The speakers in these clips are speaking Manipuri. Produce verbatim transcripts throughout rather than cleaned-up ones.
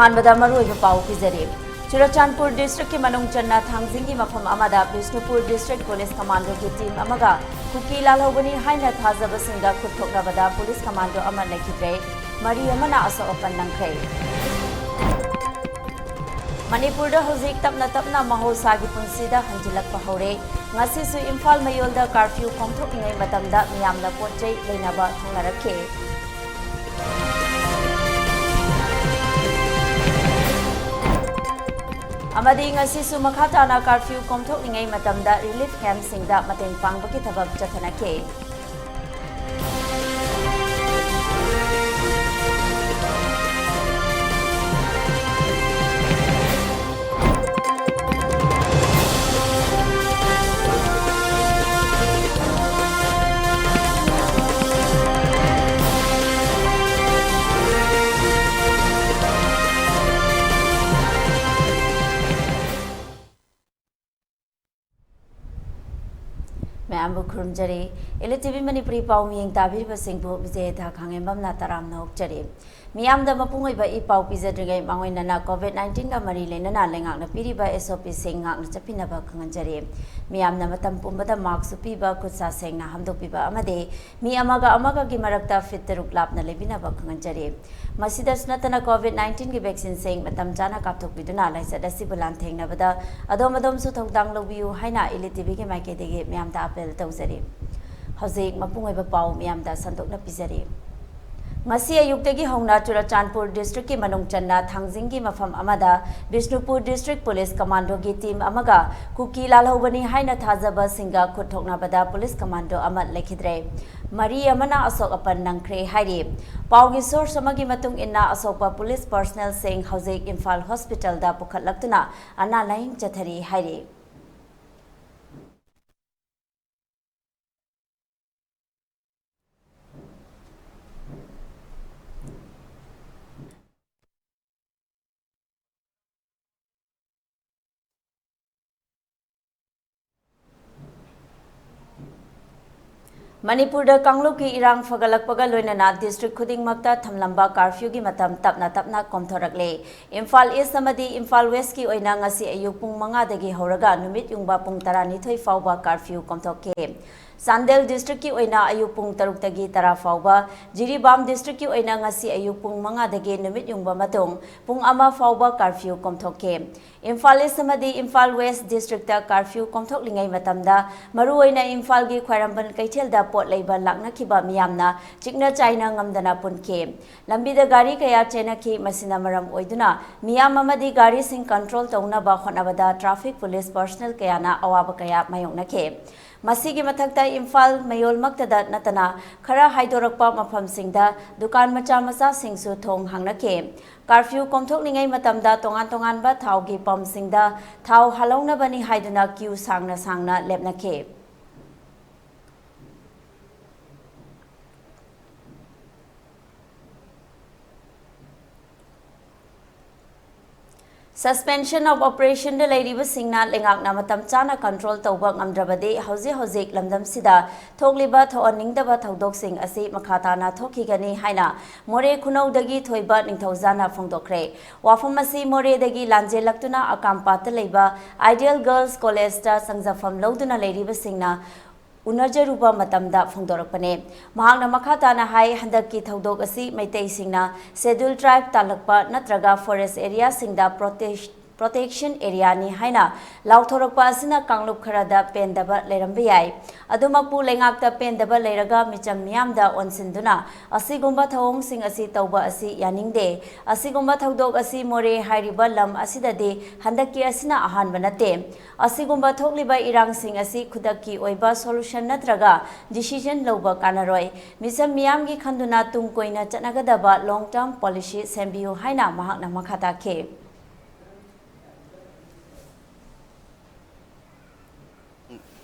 ꯑꯍꯥꯟꯕꯗ ꯃꯔꯨꯑꯣꯏꯕ ꯄꯥꯎ ꯄꯤꯖꯔꯤ꯫ ꯆꯨꯔꯆꯥꯟꯄꯨꯔ ꯗꯤꯁꯇ꯭ꯔꯤꯛꯀꯤ ꯃꯅꯨꯡ ꯆꯟꯅ ꯊꯥꯡꯖꯤꯡꯒꯤ ꯃꯐꯝ ꯑꯃꯗ ꯕꯤꯁꯅꯨꯄꯨꯔ ꯗꯤꯁꯇ꯭ꯔꯤꯛ ꯄꯨꯂꯤꯁ ꯀꯃꯥꯟꯗꯣꯒꯤ ꯇꯤꯝ ꯑꯃꯒ ꯀꯨꯀꯤ ꯂꯥꯜꯍꯧꯕꯅꯤ ꯍꯥꯏꯅ ꯊꯥꯖꯕꯁꯤꯡꯒ ꯈꯨꯠ ꯊꯣꯛꯅꯕꯗ ꯄꯨꯂꯤꯁ ꯀꯃꯥꯟꯗꯣ ꯑꯃ ꯂꯩꯈꯤꯗ꯭ꯔꯦ꯫ ꯃꯔꯤ ꯑꯃꯅ ꯑꯁꯣꯛ ꯑꯄꯟ ꯅꯪꯈ꯭ꯔꯦ꯫ ꯃꯅꯤꯄꯨꯔꯗ ꯍꯧꯖꯤꯛ ꯇꯞꯅ ꯇꯞꯅ ꯃꯍꯧꯁꯥꯒꯤ ꯄꯨꯟꯁꯤꯗ ꯍꯟꯖꯤꯜꯂꯛꯄ ꯍꯧꯔꯦ꯫ ꯉꯁꯤꯁꯨ ꯏꯝꯐꯥꯜ ꯃꯌꯣꯜꯗ ꯀꯥꯔꯐ꯭ꯌꯨ ꯀꯣꯝꯊꯣꯛꯂꯤꯉꯩ ꯃꯇꯝꯗ ꯃꯤꯌꯥꯝꯅ ꯄꯣꯠ ꯆꯩ ꯂꯩꯅꯕ ꯊꯣꯡꯅꯔꯛꯈꯤ꯫ ꯑꯃꯗꯤ ꯉꯁꯤꯁꯨ ꯃꯈꯥ ꯇꯥꯅ ꯀꯥꯔꯐ꯭ꯌꯨ ꯀꯣꯝꯊꯣꯛꯂꯤꯉꯩ ꯃꯇꯝꯗ ꯔꯤꯂꯤꯐ ꯀꯦꯝꯞꯁꯤꯡꯗ ꯃꯇꯦꯡ ꯄꯥꯡꯕꯒꯤ ꯊꯕꯛ ꯆꯠꯊꯅꯈꯤ꯫ ꯃꯌꯥꯝꯕꯨ ꯈꯨꯔꯨꯝꯖꯔꯤ꯫ ꯏꯂꯤꯠ ꯇꯤ ꯚꯤ ꯃꯅꯤꯄꯨꯔꯤ ꯄꯥꯎ ꯃꯤꯌꯦꯡ ꯇꯥꯕꯤꯔꯤꯕꯁꯤꯡꯕꯨ ꯕꯤꯖꯦꯊ ꯈꯥꯉꯦꯝꯕꯝꯅ ꯇꯔꯥꯝꯅ ꯑꯣꯛꯆꯔꯤ꯫ ꯃꯤꯌꯥꯝꯗ ꯃꯄꯨꯡ ꯑꯣꯏꯕ ꯏ ꯄꯥꯎ ꯄꯤꯖꯗ꯭ꯔꯤꯉꯩ ꯃꯥꯡꯑꯣꯏꯅꯅ ꯀꯣꯚꯤꯗ ꯅꯥꯏꯟꯇꯤꯟꯒ ꯃꯔꯤ ꯂꯩꯅꯅ ꯂꯩꯉꯥꯛꯅ ꯄꯤꯔꯤꯕ ꯑꯦꯁ ꯑꯣ ꯄꯤꯁꯤꯡ ꯉꯥꯛꯅ ꯆꯠꯄꯤꯅꯕ ꯈꯪꯍꯟꯖꯔꯤ꯫ ꯃꯤꯌꯥꯝꯅ ꯃꯇꯝ ꯄꯨꯝꯕꯗ ꯃꯥꯛꯁ ꯎꯞꯄꯤꯕ, ꯈꯨꯠ ꯁꯥ ꯁꯦꯡꯅ ꯍꯥꯝꯗꯣꯛꯄꯤꯕ ꯑꯃꯗꯤ ꯃꯤ ꯑꯃꯒ ꯑꯃꯒꯒꯤ ꯃꯔꯛꯇ ꯐꯤꯠ ꯇꯔꯨꯛ ꯂꯥꯞꯅ ꯂꯩꯕꯤꯅꯕ ꯈꯪꯍꯟꯖꯔꯤ꯫ ꯃꯁꯤꯗꯁꯨ ꯅꯠꯇꯅ ꯀꯣꯚꯤꯗ ꯅꯥꯏꯟꯇꯤꯟꯒꯤ ꯚꯦꯛꯁꯤꯟꯁꯤꯡ ꯃꯇꯝ ꯆꯥꯅ ꯀꯥꯞꯊꯣꯛꯄꯤꯗꯨꯅ ꯂꯥꯏꯆꯠ ꯑꯁꯤꯕꯨ ꯂꯥꯟꯊꯦꯡꯅꯕꯗ ꯑꯗꯣꯝ ꯑꯗꯣꯝꯁꯨ ꯊꯧꯗꯥꯡ ꯂꯧꯕꯤꯌꯨ ꯍꯥꯏꯅ ꯏꯂꯤꯠ ꯇꯤ ꯚꯤꯒꯤ ꯃꯥꯏꯀꯩꯗꯒꯤ ꯃꯤꯌꯥꯝꯗ ꯑꯥꯄꯦꯜ ꯇꯧꯖꯔꯤ꯫ ꯍꯧꯖꯤꯛ ꯃꯄꯨꯡ ꯑꯣꯏꯕ ꯄꯥꯎ ꯃꯤꯌꯥꯝꯗ ꯁꯟꯗꯣꯛꯅ ꯄꯤꯖꯔꯤ꯫ ꯉꯁꯤ ꯑꯌꯨꯛꯇꯒꯤ ꯍꯧꯅ ꯆꯨꯔꯆꯥꯟꯄꯨꯔ ꯗꯤꯁꯇ꯭ꯔꯤꯛꯀꯤ ꯃꯅꯨꯡ ꯆꯟꯅ ꯊꯥꯡꯖꯤꯡꯒꯤ ꯃꯐꯝ ꯑꯃꯗ ꯕꯤꯁꯅꯨꯄꯨꯔ ꯗꯤꯁꯇ꯭ꯔꯤꯛ ꯄꯨꯂꯤꯁ ꯀꯃꯥꯟꯗꯣꯒꯤ ꯇꯤꯝ ꯑꯃꯒ ꯀꯨꯀꯤ ꯂꯥꯜꯍꯧꯕꯅꯤ ꯍꯥꯏꯅ ꯊꯥꯖꯕꯁꯤꯡꯒ ꯈꯨꯠ ꯊꯣꯛꯅꯕꯗ ꯄꯨꯂꯤꯁ ꯀꯃꯥꯟꯗꯣ ꯑꯃ ꯂꯩꯈꯤꯗ꯭ꯔꯦ꯫ ꯃꯔꯤ ꯑꯃꯅ ꯑꯁꯣꯛ ꯑꯄꯟ ꯅꯪꯈ꯭ꯔꯦ ꯍꯥꯏꯔꯤ꯫ ꯄꯥꯎꯒꯤ ꯁꯣꯔꯁ ꯑꯃꯒꯤ ꯃꯇꯨꯡ ꯏꯟꯅ, ꯑꯁꯣꯛꯄ ꯄꯨꯂꯤꯁ ꯄꯔꯁꯅꯦꯜꯁꯤꯡ ꯍꯧꯖꯤꯛ ꯏꯝꯐꯥꯜ ꯍꯣꯁꯄꯤꯇꯥꯜꯗ ꯄꯨꯈꯠꯂꯛꯇꯨꯅ ꯑꯅꯥ ꯂꯥꯌꯦꯡ ꯆꯠꯊꯔꯤ ꯍꯥꯏꯔꯤ꯫ ꯃꯅꯤꯄꯨꯔꯗ ꯀꯥꯡꯂꯨꯞꯀꯤ ꯏꯔꯥꯡ ꯐꯒꯠꯂꯛꯄꯒ ꯂꯣꯏꯅꯅ district ꯈꯨꯗꯤꯡꯃꯛꯇ ꯊꯝꯂꯝꯕ curfewꯒꯤ ꯃꯇꯝ ꯇꯞꯅ ꯇꯞꯅ ꯀꯣꯝꯊꯣꯔꯛꯂꯦ꯫ ꯏꯝꯐꯥꯜ East ꯑꯃꯗꯤ ꯏꯝꯐꯥꯜ Westꯀꯤ ꯑꯣꯏꯅ ꯉꯁꯤ ꯑꯌꯨꯛ ꯄꯨꯡ ꯃꯉꯥꯗꯒꯤ ꯍꯧꯔꯒ ꯅꯨꯃꯤꯠ ꯌꯨꯡꯕ ꯄꯨꯡ ꯇꯔꯥꯅꯤꯊꯣꯏ ꯐꯥꯎꯕ curfew ꯀꯣꯝꯊꯣꯛꯈꯤ꯫ ꯆꯥꯟꯗꯦꯜ districtꯀꯤ ꯑꯣꯏꯅ ꯑꯌꯨꯛ ꯄꯨꯡ ꯇꯔꯨꯛꯇꯒꯤ ꯇꯔꯥ ꯐꯥꯎꯕ, ꯖꯤꯔꯤꯕꯥꯝ districtꯀꯤ ꯑꯣꯏꯅ ꯉꯁꯤ ꯑꯌꯨꯛ ꯄꯨꯡ ꯃꯉꯥꯗꯒꯤ ꯅꯨꯃꯤꯠ ꯌꯨꯡꯕ ꯃꯇꯨꯡ ꯄꯨꯡ ꯑꯃ ꯐꯥꯎꯕ curfew ꯀꯣꯝꯊꯣꯛꯈꯤ꯫ ꯏꯝꯐꯥꯜ East ꯑꯃꯗꯤ ꯏꯝꯐꯥꯜ West districtꯇ curfew ꯀꯣꯝꯊꯣꯛꯂꯤꯉꯩ ꯃꯇꯝꯗ ꯃꯔꯨꯑꯣꯏꯅ ꯏꯝꯐꯥꯜꯒꯤ ꯈ꯭ꯋꯥꯏꯔꯝꯕꯟ ꯀꯩꯊꯦꯜꯗ ꯄꯣꯠ ꯂꯩꯕ ꯂꯥꯛꯅꯈꯤꯕ ꯃꯤꯌꯥꯝꯅ ꯆꯤꯛꯅ ꯆꯥꯏꯅ ꯉꯝꯗꯅ ꯄꯨꯟꯈꯤ꯫ ꯂꯝꯕꯤꯗ ꯒꯥꯔꯤ ꯀꯌꯥ ꯆꯦꯟꯅꯈꯤ꯫ ꯃꯁꯤꯅ ꯃꯔꯝ ꯑꯣꯏꯗꯨꯅ ꯃꯤꯌꯥꯝ ꯑꯃꯗꯤ ꯒꯥꯔꯤꯁꯤꯡ control ꯇꯧꯅꯕ ꯍꯣꯠꯅꯕꯗ traffic police personnel ꯀꯌꯥꯅ ꯑꯋꯥꯕ ꯀꯌꯥ ꯃꯥꯌꯣꯛꯅꯈꯤ꯫ ꯃꯁꯤꯒꯤ ꯃꯊꯛꯇ ꯏꯝꯐꯥꯜ ꯃꯌꯣꯜꯃꯛꯇꯗ ꯅꯠꯇꯅ ꯈꯔ ꯍꯥꯏꯗꯣꯔꯛꯄ ꯃꯐꯝꯁꯤꯡꯗ ꯗꯨꯀꯥꯟ ꯃꯆꯥ ꯃꯆꯥꯁꯤꯡꯁꯨ ꯊꯣꯡ ꯍꯥꯡꯅꯈꯤ꯫ Curfew ꯀꯣꯝꯊꯣꯛꯂꯤꯉꯩ ꯃꯇꯝꯗ ꯇꯣꯉꯥꯟ ꯇꯣꯉꯥꯟꯕ ꯊꯥꯎꯒꯤ pumpꯁꯤꯡꯗ ꯊꯥꯎ ꯍꯥꯜꯍꯧꯅꯕꯅꯤ ꯍꯥꯏꯗꯨꯅ queue ꯁꯥꯡꯅ ꯁꯥꯡꯅ ꯂꯦꯞꯅꯈꯤ꯫ Suspension of operationꯗ ꯂꯩꯔꯤꯕꯁꯤꯡꯅ ꯂꯩꯉꯥꯛꯅ ꯃꯇꯝ ꯆꯥꯅ control ꯇꯧꯕ ꯉꯝꯗ꯭ꯔꯕꯗꯤ ꯍꯧꯖꯤꯛ ꯍꯧꯖꯤꯛ ꯂꯝꯗꯝꯁꯤꯗ ꯊꯣꯛꯂꯤꯕ ꯊꯣꯛꯍꯟꯅꯤꯡꯗꯕ ꯊꯧꯗꯣꯛꯁꯤꯡ ꯑꯁꯤ ꯃꯈꯥ ꯇꯥꯅ ꯊꯣꯛꯈꯤꯒꯅꯤ ꯍꯥꯏꯅ ꯃꯣꯔꯦ ꯈꯨꯅꯧꯗꯒꯤ ꯊꯣꯏꯕ ꯅꯤꯡꯊꯧꯖꯥꯅ ꯐꯣꯡꯗꯣꯛꯈ꯭ꯔꯦ꯫ ꯋꯥꯐꯝ ꯑꯁꯤ ꯃꯣꯔꯦꯗꯒꯤ ꯂꯥꯟꯖꯦꯜꯂꯛꯇꯨꯅ ꯑꯀꯥꯝꯄꯥꯠꯇ ꯂꯩꯕ Ideal Girls Collegeꯇ ꯆꯪꯖꯐꯝ ꯂꯧꯗꯨꯅ ꯂꯩꯔꯤꯕꯁꯤꯡꯅ ꯎꯅꯖꯔꯨꯕ ꯃꯇꯝꯗ ꯐꯣꯡꯗꯣꯔꯛꯄꯅꯦ꯫ ꯃꯍꯥꯛꯅ ꯃꯈꯥ ꯇꯥꯅ ꯍꯥꯏ, ꯍꯟꯗꯛꯀꯤ ꯊꯧꯗꯣꯛ ꯑꯁꯤ ꯃꯩꯇꯩꯁꯤꯡꯅ Scheduled Tribe ꯇꯥꯜꯂꯛꯄ ꯅꯠꯇ꯭ꯔꯒ forest areaꯁꯤꯡꯗ protect-, protection areaꯅꯤ ꯍꯥꯏꯅ ꯂꯥꯎꯊꯣꯔꯛꯄ ꯑꯁꯤꯅ ꯀꯥꯡꯂꯨꯞ ꯈꯔꯗ ꯄꯦꯟꯗꯕ ꯂꯩꯔꯝꯕ ꯌꯥꯏ꯫ ꯑꯗꯨꯃꯛꯄꯨ ꯂꯩꯉꯥꯛꯇ ꯄꯦꯟꯗꯕ ꯂꯩꯔꯒ ꯃꯤꯆꯝ ꯃꯤꯌꯥꯝꯗ ꯑꯣꯟꯁꯤꯟꯗꯨꯅ ꯑꯁꯤꯒꯨꯝꯕ ꯊꯧꯑꯣꯡꯁꯤꯡ ꯑꯁꯤ ꯇꯧꯕ ꯑꯁꯤ ꯌꯥꯅꯤꯡꯗꯦ꯫ ꯑꯁꯤꯒꯨꯝꯕ ꯊꯧꯗꯣꯛ ꯑꯁꯤ ꯃꯣꯔꯦ ꯍꯥꯏꯔꯤꯕ ꯂꯝ ꯑꯁꯤꯗꯗꯤ ꯍꯟꯗꯛꯀꯤ ꯑꯁꯤꯅ ꯑꯍꯥꯟꯕ ꯅꯠꯇꯦ꯫ ꯑꯁꯤꯒꯨꯝꯕ ꯊꯣꯛꯂꯤꯕ ꯏꯔꯥꯡꯁꯤꯡ ꯑꯁꯤ ꯈꯨꯗꯛꯀꯤ ꯑꯣꯏꯕ solution ꯅꯠꯇ꯭ꯔꯒ decision ꯂꯧꯕ ꯀꯥꯟꯅꯔꯣꯏ꯫ ꯃꯤꯆꯝ ꯃꯤꯌꯥꯝꯒꯤ ꯈꯟꯗꯨꯅ ꯇꯨꯡ ꯀꯣꯏꯅ ꯆꯠꯅꯒꯗꯕ long term policy ꯁꯦꯝꯕꯤꯌꯨ ꯍꯥꯏꯅ ꯃꯍꯥꯛꯅ ꯃꯈꯥ ꯇꯥꯈꯤ꯫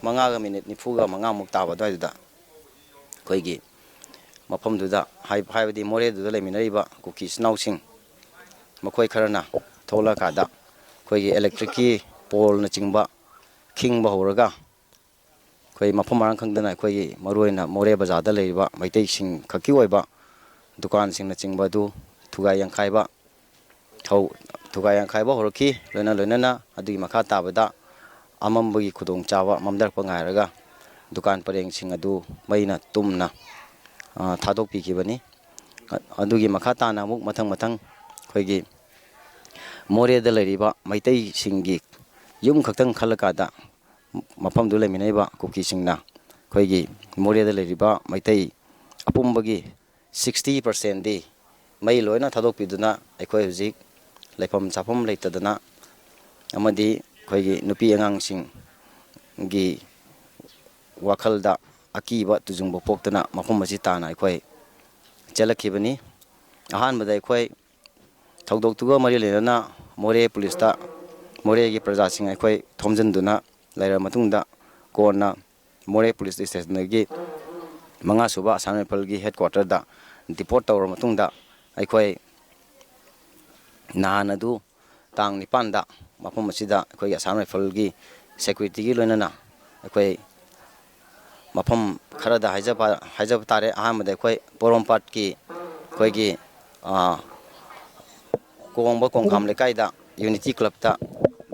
ꯃꯉꯥꯒ ꯃꯤꯅꯤꯠ ꯅꯤꯐꯨꯒ ꯃꯉꯥꯃꯨꯛ ꯇꯥꯕ ꯑꯗꯨꯋꯥꯏꯗꯨꯗ ꯑꯩꯈꯣꯏꯒꯤ ꯃꯐꯝꯗꯨꯗ ꯍꯥꯏ-, ꯍꯥꯏꯕꯗꯤ ꯃꯣꯔꯦꯗꯨꯗ ꯂꯩꯃꯤꯟꯅꯔꯤꯕ ꯀꯨꯀꯤ ꯏꯆꯤꯟ ꯏꯅꯥꯎꯁꯤꯡ ꯃꯈꯣꯏ ꯈꯔꯅ ꯊꯣꯛꯂꯛꯑꯀꯥꯟꯗ ꯑꯩꯈꯣꯏꯒꯤ electricꯀꯤ poleꯅꯆꯤꯡꯕ ꯈꯤꯡꯕ ꯍꯧꯔꯒ ꯑꯩꯈꯣꯏ ꯃꯐꯝ ꯃꯔꯥꯡ ꯈꯪꯗꯅ ꯑꯩꯈꯣꯏꯒꯤ ꯃꯔꯨꯑꯣꯏꯅ ꯃꯣꯔꯦ ꯕꯖꯥꯔꯗ ꯂꯩꯔꯤꯕ ꯃꯩꯇꯩꯁꯤꯡ ꯈꯛꯀꯤ ꯑꯣꯏꯕ ꯗꯨꯀꯥꯟꯁꯤꯡꯅ ꯆꯤꯡꯕ ꯑꯗꯨ ꯊꯨꯒꯥꯏ ꯌꯥꯡꯈꯥꯏꯕ ꯍꯧ-, ꯊꯨꯒꯥꯏ ꯌꯥꯡꯈꯥꯏꯕ ꯍꯧꯔꯛꯈꯤ꯫ ꯂꯣꯏꯅ ꯂꯣꯏꯅꯅ ꯑꯗꯨꯒꯤ ꯃꯈꯥ ꯇꯥꯕꯗ ꯑꯃꯝꯕꯒꯤ ꯈꯨꯗꯣꯡꯆꯥꯕ ꯃꯝꯊꯔꯛꯄ ꯉꯥꯏꯔꯒ ꯗꯨꯀꯥꯟ ꯄꯔꯦꯡꯁꯤꯡ ꯑꯗꯨ ꯃꯩꯅ ꯇꯨꯝꯅ, ꯑ, ꯊꯥꯗꯣꯛꯄꯤꯈꯤꯕꯅꯤ꯫ ꯑ-, ꯑꯗꯨꯒꯤ ꯃꯈꯥ ꯇꯥꯅ ꯑꯃꯨꯛ ꯃꯊꯪ ꯃꯊꯪ ꯑꯩꯈꯣꯏꯒꯤ ꯃꯣꯔꯦꯗ ꯂꯩꯔꯤꯕ ꯃꯩꯇꯩꯁꯤꯡꯒꯤ ꯌꯨꯝ ꯈꯛꯇꯪ ꯈꯜꯂꯀꯥꯟꯗ ꯃꯐꯝꯗꯨ ꯂꯩꯃꯤꯟꯅꯔꯤꯕ ꯀꯨꯀꯤꯁꯤꯡꯅ ꯑꯩꯈꯣꯏꯒꯤ ꯃꯣꯔꯦꯗ ꯂꯩꯔꯤꯕ ꯃꯩꯇꯩ ꯑꯄꯨꯝꯕꯒꯤ sixty percentꯗꯤ ꯃꯩ ꯂꯣꯏꯅ ꯊꯥꯗꯣꯛꯄꯤꯗꯨꯅ ꯑꯩꯈꯣꯏ ꯍꯧꯖꯤꯛ ꯂꯩꯐꯝ ꯆꯥꯐꯝ ꯂꯩꯇꯗꯅ ꯑꯃꯗꯤ ꯑꯩꯈꯣꯏꯒꯤ ꯅꯨꯄꯤ ꯑꯉꯥꯡꯁꯤꯡꯒꯤ ꯋꯥꯈꯜꯗ ꯑꯀꯤꯕ ꯇꯨꯖꯨꯡꯕ ꯄꯣꯛꯇꯅ ꯃꯐꯝ ꯑꯁꯤ ꯇꯥꯅ ꯑꯩꯈꯣꯏ ꯆꯦꯜꯂꯛꯈꯤꯕꯅꯤ꯫ ꯑꯍꯥꯟꯕꯗ ꯑꯩꯈꯣꯏ ꯊꯧꯗꯣꯛꯇꯨꯒ ꯃꯔꯤ ꯂꯩꯅꯅ ꯃꯣꯔꯦ ꯄꯨꯂꯤꯁꯇ ꯃꯣꯔꯦꯒꯤ ꯄ꯭ꯔꯖꯥꯁꯤꯡ ꯑꯩꯈꯣꯏ ꯊꯣꯝꯖꯤꯟꯗꯨꯅ ꯂꯩꯔꯕ ꯃꯇꯨꯡꯗ, ꯀꯣꯟꯅ ꯃꯣꯔꯦ ꯄꯨꯂꯤꯁ ꯁ꯭ꯇꯦꯁꯟꯗꯒꯤ ꯃꯉꯥꯁꯨꯕ ꯑꯁꯥꯝ ꯔꯥꯏꯐꯜꯒꯤ ꯍꯦꯗꯀ꯭ꯋꯥꯇꯔꯗ ꯗꯤꯄꯣꯔꯠ ꯇꯧꯔꯕ ꯃꯇꯨꯡꯗ, ꯑꯩꯈꯣꯏ ꯅꯍꯥꯟ ꯑꯗꯨ ꯇꯥꯡ ꯅꯤꯄꯥꯟꯗ ꯃꯐꯝ ꯑꯁꯤꯗ ꯑꯩꯈꯣꯏꯒꯤ ꯑꯁꯥꯝ ꯔꯥꯏꯐꯜꯒꯤ ꯁꯦꯀ꯭ꯌꯨꯔꯤꯇꯤꯒꯤ ꯂꯣꯏꯅꯅ ꯑꯩꯈꯣꯏ ꯃꯐꯝ ꯈꯔꯗ ꯍꯥꯏꯖꯕ, ꯍꯥꯏꯖꯕ ꯇꯥꯔꯦ꯫ ꯑꯍꯥꯟꯕꯗ ꯑꯩꯈꯣꯏ ꯄꯣꯔꯣꯝꯄꯥꯠꯀꯤ ꯑꯩꯈꯣꯏꯒꯤ, ꯑ, ꯀꯣꯡꯕ ꯀꯣꯡꯈꯥꯝ ꯂꯩꯀꯥꯏꯗ ꯌꯨꯅꯤꯇꯤ ꯀ꯭ꯂꯕꯇ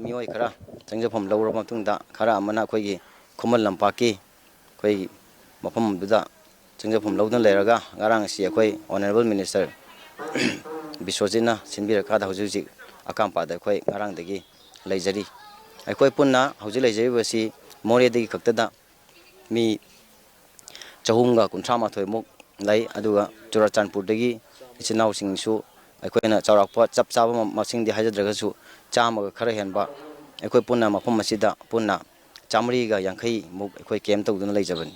ꯃꯤꯑꯣꯏ ꯈꯔ ꯆꯪꯖꯐꯝ ꯂꯧꯔꯕ ꯃꯇꯨꯡꯗ, ꯈꯔ ꯑꯃꯅ ꯑꯩꯈꯣꯏꯒꯤ ꯈꯨꯃꯟ ꯂꯝꯄꯥꯛꯀꯤ ꯑꯩꯈꯣꯏ ꯃꯐꯝꯗꯨꯗ ꯆꯪꯖꯐꯝ ꯂꯧꯗꯨꯅ ꯂꯩꯔꯒ, ꯉꯔꯥꯡ ꯑꯁꯤ ꯑꯩꯈꯣꯏ ꯑꯣꯅꯔꯦꯕꯜ ꯃꯤꯅꯤꯁꯇꯔ ꯕꯤꯁ꯭ꯋꯖꯤꯠꯅ ꯁꯤꯟꯕꯤꯔꯀꯥꯟꯗ ꯍꯧꯖꯤꯛ ꯍꯧꯖꯤꯛ ꯑꯀꯥꯝꯄꯥꯗ ꯑꯩꯈꯣꯏ ꯉꯔꯥꯡꯗꯒꯤ ꯂꯩꯖꯔꯤ꯫ ꯑꯩꯈꯣꯏ ꯄꯨꯟꯅ ꯍꯧꯖꯤꯛ ꯂꯩꯖꯔꯤꯕꯁꯤ ꯃꯣꯔꯦꯗꯒꯤ ꯈꯛꯇꯗ ꯃꯤ ꯆꯍꯨꯝꯒ ꯀꯨꯟꯊ꯭ꯔꯥ ꯃꯥꯊꯣꯏꯃꯨꯛ ꯂꯩ꯫ ꯑꯗꯨꯒ ꯆꯨꯔꯆꯥꯟꯄꯨꯔꯗꯒꯤ ꯏꯆꯤꯟ ꯏꯅꯥꯎꯁꯤꯡꯁꯨ ꯑꯩꯈꯣꯏꯅ ꯆꯥꯎꯔꯥꯛꯄ ꯆꯞ ꯆꯥꯕ ꯃꯁꯤꯡꯗꯤ ꯍꯥꯏꯖꯗ꯭ꯔꯒꯁꯨ, ꯆꯥꯝꯃꯒ ꯈꯔ ꯍꯦꯟꯕ, ꯑꯩꯈꯣꯏ ꯄꯨꯟꯅ ꯃꯐꯝ ꯑꯁꯤꯗ ꯄꯨꯟꯅ ꯆꯥꯃꯔꯤꯒ ꯌꯥꯡꯈꯩꯃꯨꯛ ꯑꯩꯈꯣꯏ ꯀꯦꯝ ꯇꯧꯗꯨꯅ ꯂꯩꯖꯕꯅꯤ꯫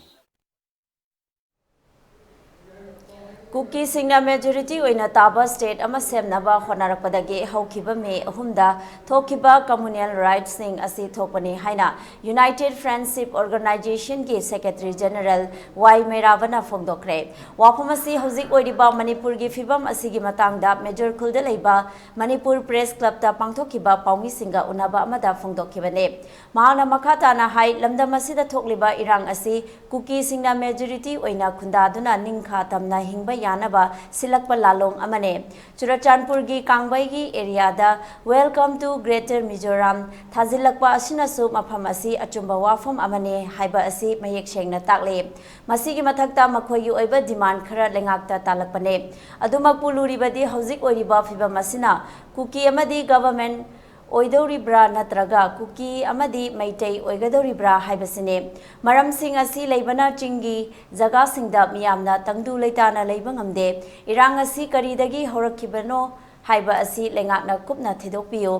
ꯀꯨꯀꯤꯁꯤꯡꯅ ꯃꯦꯖꯣꯔꯤꯇꯤ ꯑꯣꯏꯅ ꯇꯥꯕ ꯁ꯭ꯇꯦꯠ ꯑꯃ ꯁꯦꯝꯅꯕ ꯍꯣꯠꯅꯔꯛꯄꯗꯒꯤ ꯍꯧꯈꯤꯕ ꯃꯦ ꯑꯍꯨꯝꯗ ꯊꯣꯛꯈꯤꯕ ꯀꯝꯃꯨꯅꯦꯜ ꯔꯥꯏꯠꯁꯤꯡ ꯑꯁꯤ ꯊꯣꯛꯄꯅꯤ ꯍꯥꯏꯅ ꯌꯨꯅꯥꯏꯇꯦꯗ ꯐ꯭ꯔꯦꯟꯁꯤꯞ ꯑꯣꯔꯒꯅꯥꯏꯖꯦꯁꯟꯒꯤ ꯁꯦꯀ꯭ꯔꯦꯇꯔꯤ ꯖꯦꯅꯔꯦꯜ ꯋꯥꯏ ꯃꯩꯔꯥꯕꯅ ꯐꯣꯡꯗꯣꯛꯈ꯭ꯔꯦ꯫ ꯋꯥꯐꯝ ꯑꯁꯤ ꯍꯧꯖꯤꯛ ꯑꯣꯏꯔꯤꯕ ꯃꯅꯤꯄꯨꯔꯒꯤ ꯐꯤꯕꯝ ꯑꯁꯤꯒꯤ ꯃꯇꯥꯡꯗ ꯃꯦꯖꯣꯔ ꯈꯨꯜꯗ ꯂꯩꯕ ꯃꯅꯤꯄꯨꯔ ꯄ꯭ꯔꯦꯁ ꯀ꯭ꯂꯕꯇ ꯄꯥꯡꯊꯣꯛꯈꯤꯕ ꯄꯥꯎꯃꯤꯁꯤꯡꯒ ꯎꯅꯕ ꯑꯃꯗ ꯐꯣꯡꯗꯣꯛꯈꯤꯕꯅꯤ꯫ ꯃꯍꯥꯛꯅ ꯃꯈꯥ ꯇꯥꯅ ꯍꯥꯏ, ꯂꯝꯗꯝ ꯑꯁꯤꯗ ꯊꯣꯛꯂꯤꯕ ꯏꯔꯥꯡ ꯑꯁꯤ ꯀꯨꯀꯤꯁꯤꯡꯅ ꯃꯦꯖꯣꯔꯤꯇꯤ ꯑꯣꯏꯅ ꯈꯨꯟꯗꯥꯗꯨꯅ ꯅꯤꯡꯈꯥ ꯇꯝꯅ ꯍꯤꯡꯕ ꯌꯥꯅꯕ ꯁꯤꯜꯂꯛꯄ ꯂꯥꯂꯣꯡ ꯑꯃꯅꯤ꯫ ꯆꯨꯔꯆꯥꯟꯄꯨꯔꯒꯤ ꯀꯥꯡꯕꯩꯒꯤ ꯑꯦꯔꯤꯌꯥꯗ "Welcome to Greater Mizoram" ꯊꯥꯖꯤꯜꯂꯛꯄ ꯑꯁꯤꯅꯁꯨ ꯃꯐꯝ ꯑꯁꯤ ꯑꯆꯨꯝꯕ ꯋꯥꯐꯝ ꯑꯃꯅꯤ ꯍꯥꯏꯕ ꯑꯁꯤ ꯃꯌꯦꯛ ꯁꯦꯡꯅ ꯇꯥꯛꯂꯤ꯫ ꯃꯁꯤꯒꯤ ꯃꯊꯛꯇ ꯃꯈꯣꯏꯒꯤ ꯑꯣꯏꯕ ꯗꯤꯃꯥꯟ ꯈꯔ ꯂꯩꯉꯥꯛꯇ ꯇꯥꯜꯂꯛꯄꯅꯤ꯫ ꯑꯗꯨꯃꯛꯄꯨ ꯂꯨꯔꯤꯕꯗꯤ ꯍꯧꯖꯤꯛ ꯑꯣꯏꯔꯤꯕ ꯐꯤꯕꯝ ꯑꯁꯤꯅ ꯀꯨꯀꯤ ꯑꯃꯗꯤ ꯒꯚꯔꯟꯃꯦꯟꯠ ꯑꯣꯏꯗꯧꯔꯤꯕ꯭ꯔꯥ ꯅꯠꯇ꯭ꯔꯒ ꯀꯨꯀꯤ ꯑꯃꯗꯤ ꯃꯩꯇꯩ ꯑꯣꯏꯒꯗꯧꯔꯤꯕ꯭ꯔꯥ ꯍꯥꯏꯕꯁꯤꯅꯤ꯫ ꯃꯔꯝꯁꯤꯡ ꯑꯁꯤ ꯂꯩꯕꯅ ꯆꯤꯡꯒꯤ ꯖꯒꯥꯁꯤꯡꯗ ꯃꯤꯌꯥꯝꯅ ꯇꯪꯗꯨ ꯂꯩꯇꯥꯅ ꯂꯩꯕ ꯉꯝꯗꯦ꯫ ꯏꯔꯥꯡ ꯑꯁꯤ ꯀꯔꯤꯗꯒꯤ ꯍꯧꯔꯛꯈꯤꯕꯅꯣ ꯍꯥꯏꯕ ꯑꯁꯤ ꯂꯩꯉꯥꯛꯅ ꯀꯨꯞꯅ ꯊꯤꯗꯣꯛꯄꯤꯌꯨ꯫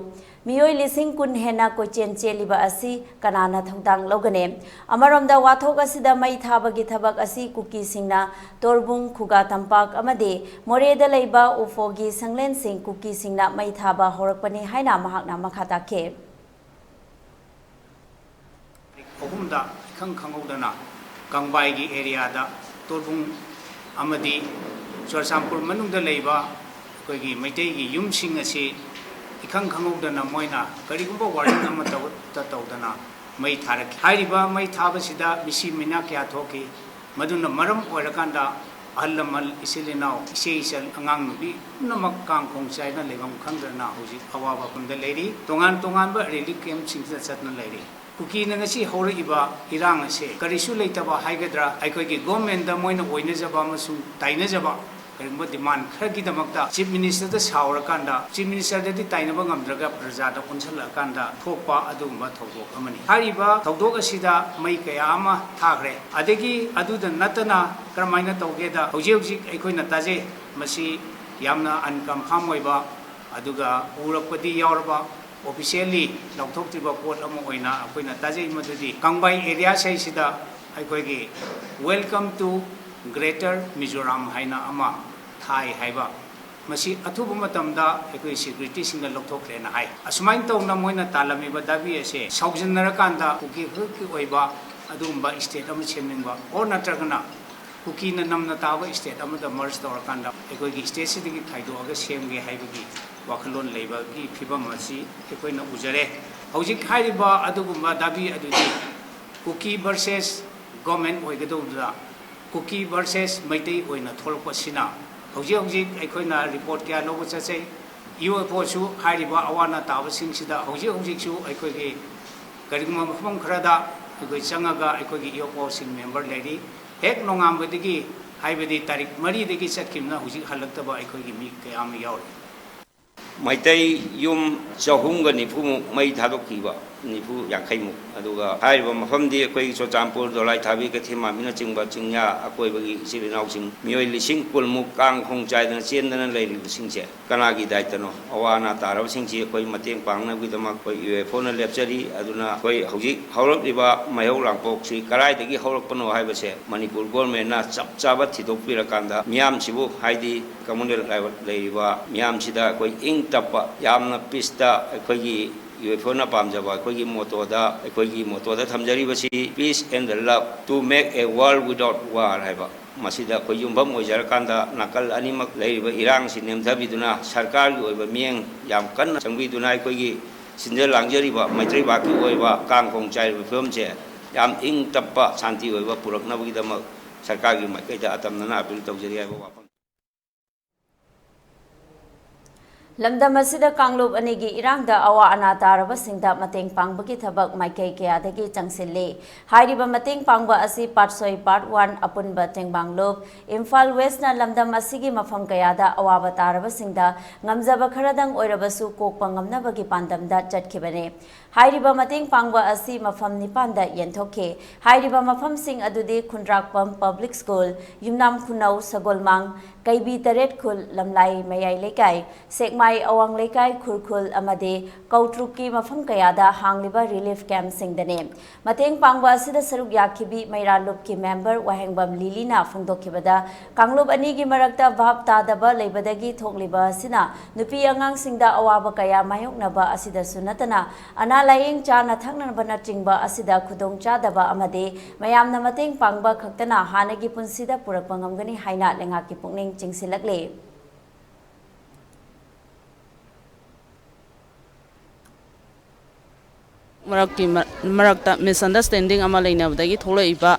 ꯃꯤꯑꯣꯏ ꯂꯤꯁꯤꯡ ꯀꯨꯟ ꯍꯦꯟꯅ ꯀꯣꯏꯆꯦꯟ ꯆꯦꯜꯂꯤꯕ ꯑꯁꯤ ꯀꯅꯥꯅ ꯊꯧꯗꯥꯡ ꯂꯧꯒꯅꯤ? ꯑꯃꯔꯣꯝꯗ, ꯋꯥꯊꯣꯛ ꯑꯁꯤꯗ ꯃꯩ ꯊꯥꯕꯒꯤ ꯊꯕꯛ ꯑꯁꯤ ꯀꯨꯀꯤꯁꯤꯡꯅ ꯇꯣꯔꯕꯨꯡ, ꯈꯨꯒꯥ ꯇꯝꯄꯥꯛ ꯑꯃꯗꯤ ꯃꯣꯔꯦꯗ ꯂꯩꯕ ꯎꯐꯣꯒꯤ ꯁꯪꯂꯦꯟꯁꯤꯡ ꯀꯨꯀꯤꯁꯤꯡꯅ ꯃꯩ ꯊꯥꯕ ꯍꯧꯔꯛꯄꯅꯤ ꯍꯥꯏꯅ ꯃꯍꯥꯛꯅ ꯃꯈꯥ ꯇꯥꯈꯤ꯫ ꯑꯍꯨꯝꯗ ꯏꯈꯪ ꯈꯪꯍꯧꯗꯅ ꯀꯪꯕꯥꯏꯒꯤ ꯑꯦꯔꯤꯌꯥꯗ ꯇꯣꯔꯕꯨꯡ ꯑꯃꯗꯤ ꯆꯨꯔꯆꯥꯟꯄꯨꯔ ꯃꯅꯨꯡꯗ ꯂꯩꯕ ꯑꯩꯈꯣꯏꯒꯤ ꯃꯩꯇꯩꯒꯤ ꯌꯨꯝꯁꯤꯡ ꯑꯁꯤ ꯏꯈꯪ ꯈꯪꯍꯧꯗꯅ ꯃꯣꯏꯅ ꯀꯔꯤꯒꯨꯝꯕ ꯋꯥꯔꯅꯤꯡ ꯑꯃꯠꯇ ꯇꯧꯗꯅ ꯃꯩ ꯊꯥꯔꯛꯈꯤ꯫ ꯍꯥꯏꯔꯤꯕ ꯃꯩ ꯊꯥꯕꯁꯤꯗ ꯃꯤꯁꯤ ꯃꯤꯅꯥ ꯀꯌꯥ ꯊꯣꯛꯈꯤ꯫ ꯃꯗꯨꯅ ꯃꯔꯝ ꯑꯣꯏꯔꯀꯥꯟꯗ ꯑꯍꯜ ꯂꯃꯟ, ꯏꯆꯤꯜ ꯏꯅꯥꯎ, ꯏꯆꯦ ꯏꯆꯜ, ꯑꯉꯥꯡ ꯅꯨꯄꯤ ꯄꯨꯝꯅꯃꯛ ꯀꯥꯡ ꯈꯣꯡ ꯆꯥꯏꯅ ꯂꯩꯐꯝ ꯈꯪꯗꯗꯅ ꯍꯧꯖꯤꯛ ꯑꯋꯥꯕ ꯐꯝꯗ ꯂꯩꯔꯤ꯫ ꯇꯣꯉꯥꯟ ꯇꯣꯉꯥꯟꯕ ꯔꯤꯂꯤꯐ ꯀꯦꯝꯞꯁꯤꯡꯁꯤꯗ ꯆꯠꯇꯨꯅ ꯂꯩꯔꯤ꯫ ꯀꯨꯀꯤꯅ ꯉꯁꯤ ꯍꯧꯔꯛꯏꯕ ꯏꯔꯥꯡ ꯑꯁꯦ ꯀꯔꯤꯁꯨ ꯂꯩꯇꯕ ꯍꯥꯏꯒꯗ꯭ꯔꯥ, ꯑꯩꯈꯣꯏꯒꯤ ꯒꯣꯔꯃꯦꯟꯗ ꯃꯣꯏꯅ ꯑꯣꯏꯅꯖꯕ ꯑꯃꯁꯨꯡ ꯇꯥꯏꯅꯖꯕ ꯀꯔꯤꯒꯨꯝꯕ ꯗꯤꯃꯥꯟ ꯈꯔꯒꯤꯗꯃꯛꯇ ꯆꯤꯐ ꯃꯤꯅꯤꯁꯇꯔꯗ ꯁꯥꯎꯔꯀꯥꯟꯗ, ꯆꯤꯐ ꯃꯤꯅꯤꯁꯇꯔꯗꯗꯤ ꯇꯥꯏꯅꯕ ꯉꯝꯗ꯭ꯔꯒ ꯄ꯭ꯔꯖꯥꯗ ꯑꯣꯟꯁꯤꯜꯂꯛꯑꯀꯥꯟꯗ ꯊꯣꯛꯄ ꯑꯗꯨꯒꯨꯝꯕ ꯊꯧꯗꯣꯛ ꯑꯃꯅꯤ꯫ ꯍꯥꯏꯔꯤꯕ ꯊꯧꯗꯣꯛ ꯑꯁꯤꯗ ꯃꯩ ꯀꯌꯥ ꯑꯃ ꯊꯥꯈ꯭ꯔꯦ꯫ ꯑꯗꯒꯤ ꯑꯗꯨꯗ ꯅꯠꯇꯅ ꯀꯔꯝꯍꯥꯏꯅ ꯇꯧꯒꯦꯗ, ꯍꯧꯖꯤꯛ ꯍꯧꯖꯤꯛ ꯑꯩꯈꯣꯏꯅ ꯇꯥꯖꯩ, ꯃꯁꯤ ꯌꯥꯝꯅ ꯑꯟꯀꯟꯐꯥꯔꯝ ꯑꯣꯏꯕ, ꯑꯗꯨꯒ ꯎꯔꯛꯄꯗꯤ ꯌꯥꯎꯔꯕ, ꯑꯣꯐꯤꯁꯤꯌꯦꯜꯂꯤ ꯂꯥꯎꯊꯣꯛꯇ꯭ꯔꯤꯕ ꯄꯣꯠ ꯑꯃ ꯑꯣꯏꯅ ꯑꯩꯈꯣꯏꯅ ꯇꯥꯖꯩ꯫ ꯃꯗꯨꯗꯤ ꯀꯪꯕꯥꯏ ꯑꯦꯔꯤꯌꯥꯁꯤꯗꯩꯁꯤꯗ ꯑꯩꯈꯣꯏꯒꯤ "Welcome to ꯒ꯭ꯔꯦꯇꯔ ꯃꯤꯖꯣꯔꯥꯝ ꯍꯥꯏꯅ ꯑꯃ ꯊꯥꯏ ꯍꯥꯏꯕ, ꯃꯁꯤ ꯑꯊꯨꯕ ꯃꯇꯝꯗ ꯑꯩꯈꯣꯏ ꯁꯦꯀ꯭ꯌꯨꯔꯤꯇꯤꯁꯤꯡꯅ ꯂꯧꯊꯣꯛꯈ꯭ꯔꯦꯅ ꯍꯥꯏ꯫ ꯑꯁꯨꯃꯥꯏꯅ ꯇꯧꯅ ꯃꯣꯏꯅ ꯇꯥꯜꯂꯝꯃꯤꯕ ꯗꯥꯕꯤ ꯑꯁꯦ ꯁꯥꯎꯖꯟꯅꯔꯀꯥꯟꯗ ꯀꯨꯀꯤ ꯈꯛꯀꯤ ꯑꯣꯏꯕ ꯑꯗꯨꯒꯨꯝꯕ ꯁ꯭ꯇꯦꯠ ꯑꯃ ꯁꯦꯝꯅꯤꯡꯕ, ꯑꯣꯔ ꯅꯠꯇ꯭ꯔꯒꯅ ꯀꯨꯀꯤꯅ ꯅꯝꯅ ꯇꯥꯕ ꯁ꯭ꯇꯦꯠ ꯑꯃꯗ ꯃꯔꯖ ꯇꯧꯔꯀꯥꯟꯗ ꯑꯩꯈꯣꯏꯒꯤ ꯁ꯭ꯇꯦꯠꯁꯤꯗꯒꯤ ꯈꯥꯏꯗꯣꯛꯑꯒ ꯁꯦꯝꯒꯦ ꯍꯥꯏꯕꯒꯤ ꯋꯥꯈꯜꯂꯣꯟ ꯂꯩꯕꯒꯤ ꯐꯤꯕꯝ ꯑꯁꯤ ꯑꯩꯈꯣꯏꯅ ꯎꯖꯔꯦ꯫ ꯍꯧꯖꯤꯛ ꯍꯥꯏꯔꯤꯕ ꯑꯗꯨꯒꯨꯝꯕ ꯗꯥꯕꯤ ꯑꯗꯨꯗꯤ ꯀꯨꯀꯤ ꯚꯔꯁꯦꯁ ꯒꯣꯔꯃꯦꯟ ꯑꯣꯏꯒꯗꯧꯕꯗ ꯀꯨꯀꯤ ꯚꯔꯁꯦꯁ ꯃꯩꯇꯩ ꯑꯣꯏꯅ ꯊꯣꯛꯂꯛꯄꯁꯤꯅ ꯍꯧꯖꯤꯛ ꯍꯧꯖꯤꯛ ꯑꯩꯈꯣꯏꯅ ꯔꯤꯄꯣꯔꯠ ꯀꯌꯥ ꯂꯧꯕ ꯆꯠꯆꯩ꯫ ꯏ ꯑꯦꯐ ꯑꯣꯁꯨ ꯍꯥꯏꯔꯤꯕ ꯑꯋꯥ ꯑꯅꯥ ꯇꯥꯕꯁꯤꯡꯁꯤꯗ ꯍꯧꯖꯤꯛ ꯍꯧꯖꯤꯛꯁꯨ ꯑꯩꯈꯣꯏꯒꯤ ꯀꯔꯤꯒꯨꯝꯕ ꯃꯐꯝ ꯈꯔꯗ ꯑꯩꯈꯣꯏ ꯆꯪꯉꯒ ꯑꯩꯈꯣꯏꯒꯤ ꯏ ꯑꯦꯐ ꯑꯣꯁꯤꯡ ꯃꯦꯝꯕꯔ ꯂꯩꯔꯤ꯫ ꯍꯦꯛ ꯅꯣꯡꯉꯥꯟꯕꯗꯒꯤ, ꯍꯥꯏꯕꯗꯤ ꯇꯥꯔꯤꯛ ꯃꯔꯤꯗꯒꯤ ꯆꯠꯈꯤꯕꯅ ꯍꯧꯖꯤꯛ ꯍꯜꯂꯛꯇꯕ ꯑꯩꯈꯣꯏꯒꯤ ꯃꯤ ꯀꯌꯥ ꯑꯃ ꯌꯥꯎꯔꯤ꯫ ꯃꯩꯇꯩ ꯌꯨꯝ ꯆꯍꯨꯝꯒ ꯅꯤꯐꯨꯃꯨꯛ ꯃꯩ ꯊꯥꯗꯣꯛꯈꯤꯕ, ꯅꯤꯐꯨ ꯌꯥꯡꯈꯩꯃꯨꯛ꯫ ꯑꯗꯨꯒ ꯍꯥꯏꯔꯤꯕ ꯃꯐꯝꯗꯤ ꯑꯩꯈꯣꯏ ꯆꯨꯔꯆꯥꯟꯄꯨꯔ, ꯗꯣꯂꯥꯏꯊꯥꯕꯤ, ꯀꯩꯊꯦꯜꯃꯥꯟꯕꯤꯅꯆꯤꯡꯕ ꯆꯤꯡꯌꯥ ꯑꯀꯣꯏꯕꯒꯤ ꯏꯆꯤꯜ ꯏꯅꯥꯎꯁꯤꯡ ꯃꯤꯑꯣꯏ ꯂꯤꯁꯤꯡ ꯀꯨꯟꯃꯨꯛ ꯀꯥꯡ ꯈꯣꯡ ꯆꯥꯏꯗꯅ ꯆꯦꯟꯗꯅ ꯂꯩꯔꯤꯕꯁꯤꯡꯁꯦ ꯀꯅꯥꯒꯤ ꯗꯥꯏꯇꯅꯣ? ꯑꯋꯥ ꯑꯅꯥ ꯇꯥꯔꯕꯁꯤꯡꯁꯤ ꯑꯩꯈꯣꯏ ꯃꯇꯦꯡ ꯄꯥꯡꯅꯕꯒꯤꯗꯃꯛ ꯑꯩꯈꯣꯏ ꯌꯨ ꯑꯦꯐ ꯑꯣꯅ ꯂꯦꯞꯆꯔꯤ꯫ ꯑꯗꯨꯅ ꯑꯩꯈꯣꯏ ꯍꯧꯖꯤꯛ ꯍꯧꯔꯛꯂꯤꯕ ꯃꯩꯍꯧ ꯂꯥꯡꯄꯣꯛꯁꯤ ꯀꯗꯥꯏꯗꯒꯤ ꯍꯧꯔꯛꯄꯅꯣ ꯍꯥꯏꯕꯁꯦ ꯃꯅꯤꯄꯨꯔ ꯒꯣꯔꯃꯦꯟꯅ ꯆꯞ ꯆꯥꯕ ꯊꯤꯗꯣꯛꯄꯤꯔꯀꯥꯟꯗ ꯃꯤꯌꯥꯝꯁꯤꯕꯨ, ꯍꯥꯏꯗꯤ ꯀꯃꯟꯋꯦꯜꯊ ꯂꯩꯔꯤꯕ ꯃꯤꯌꯥꯝꯁꯤꯗ ꯑꯩꯈꯣꯏ ꯏꯪ ꯇꯞꯄ, ꯌꯥꯝꯅ ꯄꯤꯁꯇ ꯑꯩꯈꯣꯏꯒꯤ ꯌꯨ ꯑꯦꯐ ꯑꯣꯅ ꯄꯥꯝꯖꯕ ꯑꯩꯈꯣꯏꯒꯤ ꯃꯣꯇꯣꯗ, ꯑꯩꯈꯣꯏꯒꯤ ꯃꯣꯇꯣꯗ ꯊꯝꯖꯔꯤꯕꯁꯤ "Peace and the love to make a world without war" ꯍꯥꯏꯕ꯫ ꯃꯁꯤꯗ ꯑꯩꯈꯣꯏ ꯌꯨꯝꯐꯝ ꯑꯣꯏꯖꯔꯀꯥꯟꯗ ꯅꯥꯀꯜ ꯑꯅꯤꯃꯛ ꯂꯩꯔꯤꯕ ꯏꯔꯥꯡꯁꯤ ꯅꯦꯝꯊꯕꯤꯗꯨꯅ ꯁꯔꯀꯥꯔꯒꯤ ꯑꯣꯏꯕ ꯃꯤꯠꯌꯦꯡ ꯌꯥꯝ ꯀꯟꯅ ꯆꯪꯕꯤꯗꯨꯅ ꯑꯩꯈꯣꯏꯒꯤ ꯁꯤꯟꯖ ꯂꯥꯡꯖꯔꯤꯕ ꯃꯩꯇꯩ ꯕꯥꯛꯀꯤ ꯑꯣꯏꯕ ꯀꯥꯡ ꯈꯣꯡ ꯆꯥꯏꯔꯤꯕ ꯐꯤꯕꯝꯁꯦ ꯌꯥꯝ ꯏꯪ ꯇꯞꯄ, ꯁꯥꯟꯇꯤ ꯑꯣꯏꯕ ꯄꯨꯔꯛꯅꯕꯒꯤꯗꯃꯛ ꯁꯔꯀꯥꯔꯒꯤ ꯃꯥꯏꯀꯩꯗ ꯑꯇꯝꯅꯅ ꯑꯥꯄꯤꯜ ꯇꯧꯖꯔꯤ ꯍꯥꯏꯕ ꯋꯥꯐꯝ꯫ ꯂꯝꯗꯝ ꯑꯁꯤꯗ ꯀꯥꯡꯂꯨꯞ ꯑꯅꯤꯒꯤ ꯏꯔꯥꯡꯗ ꯑꯋꯥ ꯑꯅꯥ ꯇꯥꯔꯕꯁꯤꯡꯗ ꯃꯇꯦꯡ ꯄꯥꯡꯕꯒꯤ ꯊꯕꯛ ꯃꯥꯏꯀꯩ ꯀꯌꯥꯗꯒꯤ ꯆꯪꯁꯤꯜꯂꯤ꯫ ꯍꯥꯏꯔꯤꯕ ꯃꯇꯦꯡ ꯄꯥꯡꯕ ꯑꯁꯤ ꯄꯥꯠꯁꯣꯏ Part One ꯑꯄꯨꯟꯕ ꯇꯦꯡꯕꯥꯡꯂꯨꯞ, ꯏꯝꯐꯥꯜ ꯋꯦꯁꯅ ꯂꯝꯗꯝ ꯑꯁꯤꯒꯤ ꯃꯐꯝ ꯀꯌꯥꯗ ꯑꯋꯥꯕ ꯇꯥꯔꯕꯁꯤꯡꯗ ꯉꯝꯖꯕ ꯈꯔꯗꯪ ꯑꯣꯏꯔꯕꯁꯨ ꯀꯣꯛꯄ ꯉꯝꯅꯕꯒꯤ ꯄꯥꯟꯗꯝꯗ ꯆꯠꯈꯤꯕꯅꯤ꯫ ꯍꯥꯏꯔꯤꯕ ꯃꯇꯦꯡ ꯄꯥꯡꯕ ꯑꯁꯤ ꯃꯐꯝ ꯅꯤꯄꯥꯟꯗ ꯌꯦꯟꯊꯣꯛꯈꯤ꯫ ꯍꯥꯏꯔꯤꯕ ꯃꯐꯝꯁꯤꯡ ꯑꯗꯨꯗꯤ ꯈꯨꯟꯗ꯭ꯔꯥꯛꯄꯝ Public School, ꯌꯨꯝꯅꯥꯝ ꯈꯨꯅꯧ, ꯁꯒꯣꯜꯃꯥꯡ, ꯀꯩꯕꯤ ꯇꯔꯦꯠ ꯈꯨꯜ, ꯂꯝꯂꯥꯏ ꯃꯌꯥꯏ ꯂꯩꯀꯥꯏ, ꯁꯦꯛꯃꯥꯏ ꯑꯋꯥꯡ ꯂꯩꯀꯥꯏ, ꯈꯨꯔꯈꯨꯜ ꯑꯃꯗꯤ ꯀꯧꯇ꯭ꯔꯨꯛꯀꯤ ꯃꯐꯝ ꯀꯌꯥꯗ ꯍꯥꯡꯂꯤꯕ relief camp ꯁꯤꯡꯗꯅꯤ꯫ ꯃꯇꯦꯡ ꯄꯥꯡꯕ ꯑꯁꯤꯗ ꯁꯔꯨꯛ ꯌꯥꯈꯤꯕꯤ ꯃꯩꯔꯥ ꯂꯨꯞꯀꯤ member ꯋꯥꯍꯦꯡꯕꯝ ꯂꯤꯂꯤꯅ ꯐꯣꯡꯗꯣꯛꯈꯤꯕꯗ, ꯀꯥꯡꯂꯨꯞ ꯑꯅꯤꯒꯤ ꯃꯔꯛꯇ ꯚꯥꯞ ꯇꯥꯗꯕ ꯂꯩꯕꯗꯒꯤ ꯊꯣꯛꯂꯤꯕ ꯑꯁꯤꯅ ꯅꯨꯄꯤ ꯑꯉꯥꯡꯁꯤꯡꯗ ꯑꯋꯥꯕ ꯀꯌꯥ ꯃꯥꯌꯣꯛꯅꯕ ꯑꯁꯤꯗꯁꯨ ꯅꯠꯇꯅ, ꯑꯅꯥ ꯂꯥꯌꯦꯡ, ꯆꯥꯅ ꯊꯛꯅꯕꯅꯆꯤꯡꯕ ꯑꯁꯤꯗ ꯈꯨꯗꯣꯡ ꯆꯥꯗꯕ ꯑꯃꯗꯤ ꯃꯌꯥꯝꯅ ꯃꯇꯦꯡ ꯄꯥꯡꯕ ꯈꯛꯇꯅ ꯍꯥꯟꯅꯒꯤ ꯄꯨꯟꯁꯤꯗ ꯄꯨꯔꯛꯄ ꯉꯝꯒꯅꯤ ꯍꯥꯏꯅ ꯂꯩꯉꯥꯛꯀꯤ ꯄꯨꯛꯅꯤꯡ ꯆꯤꯡꯁꯤꯜꯂꯛꯂꯤ꯫ ꯃꯔꯛꯀꯤ ꯃ-, ꯃꯔꯛꯇ misunderstanding ꯑꯃ ꯂꯩꯅꯕꯗꯒꯤ ꯊꯣꯛꯂꯛꯏꯕ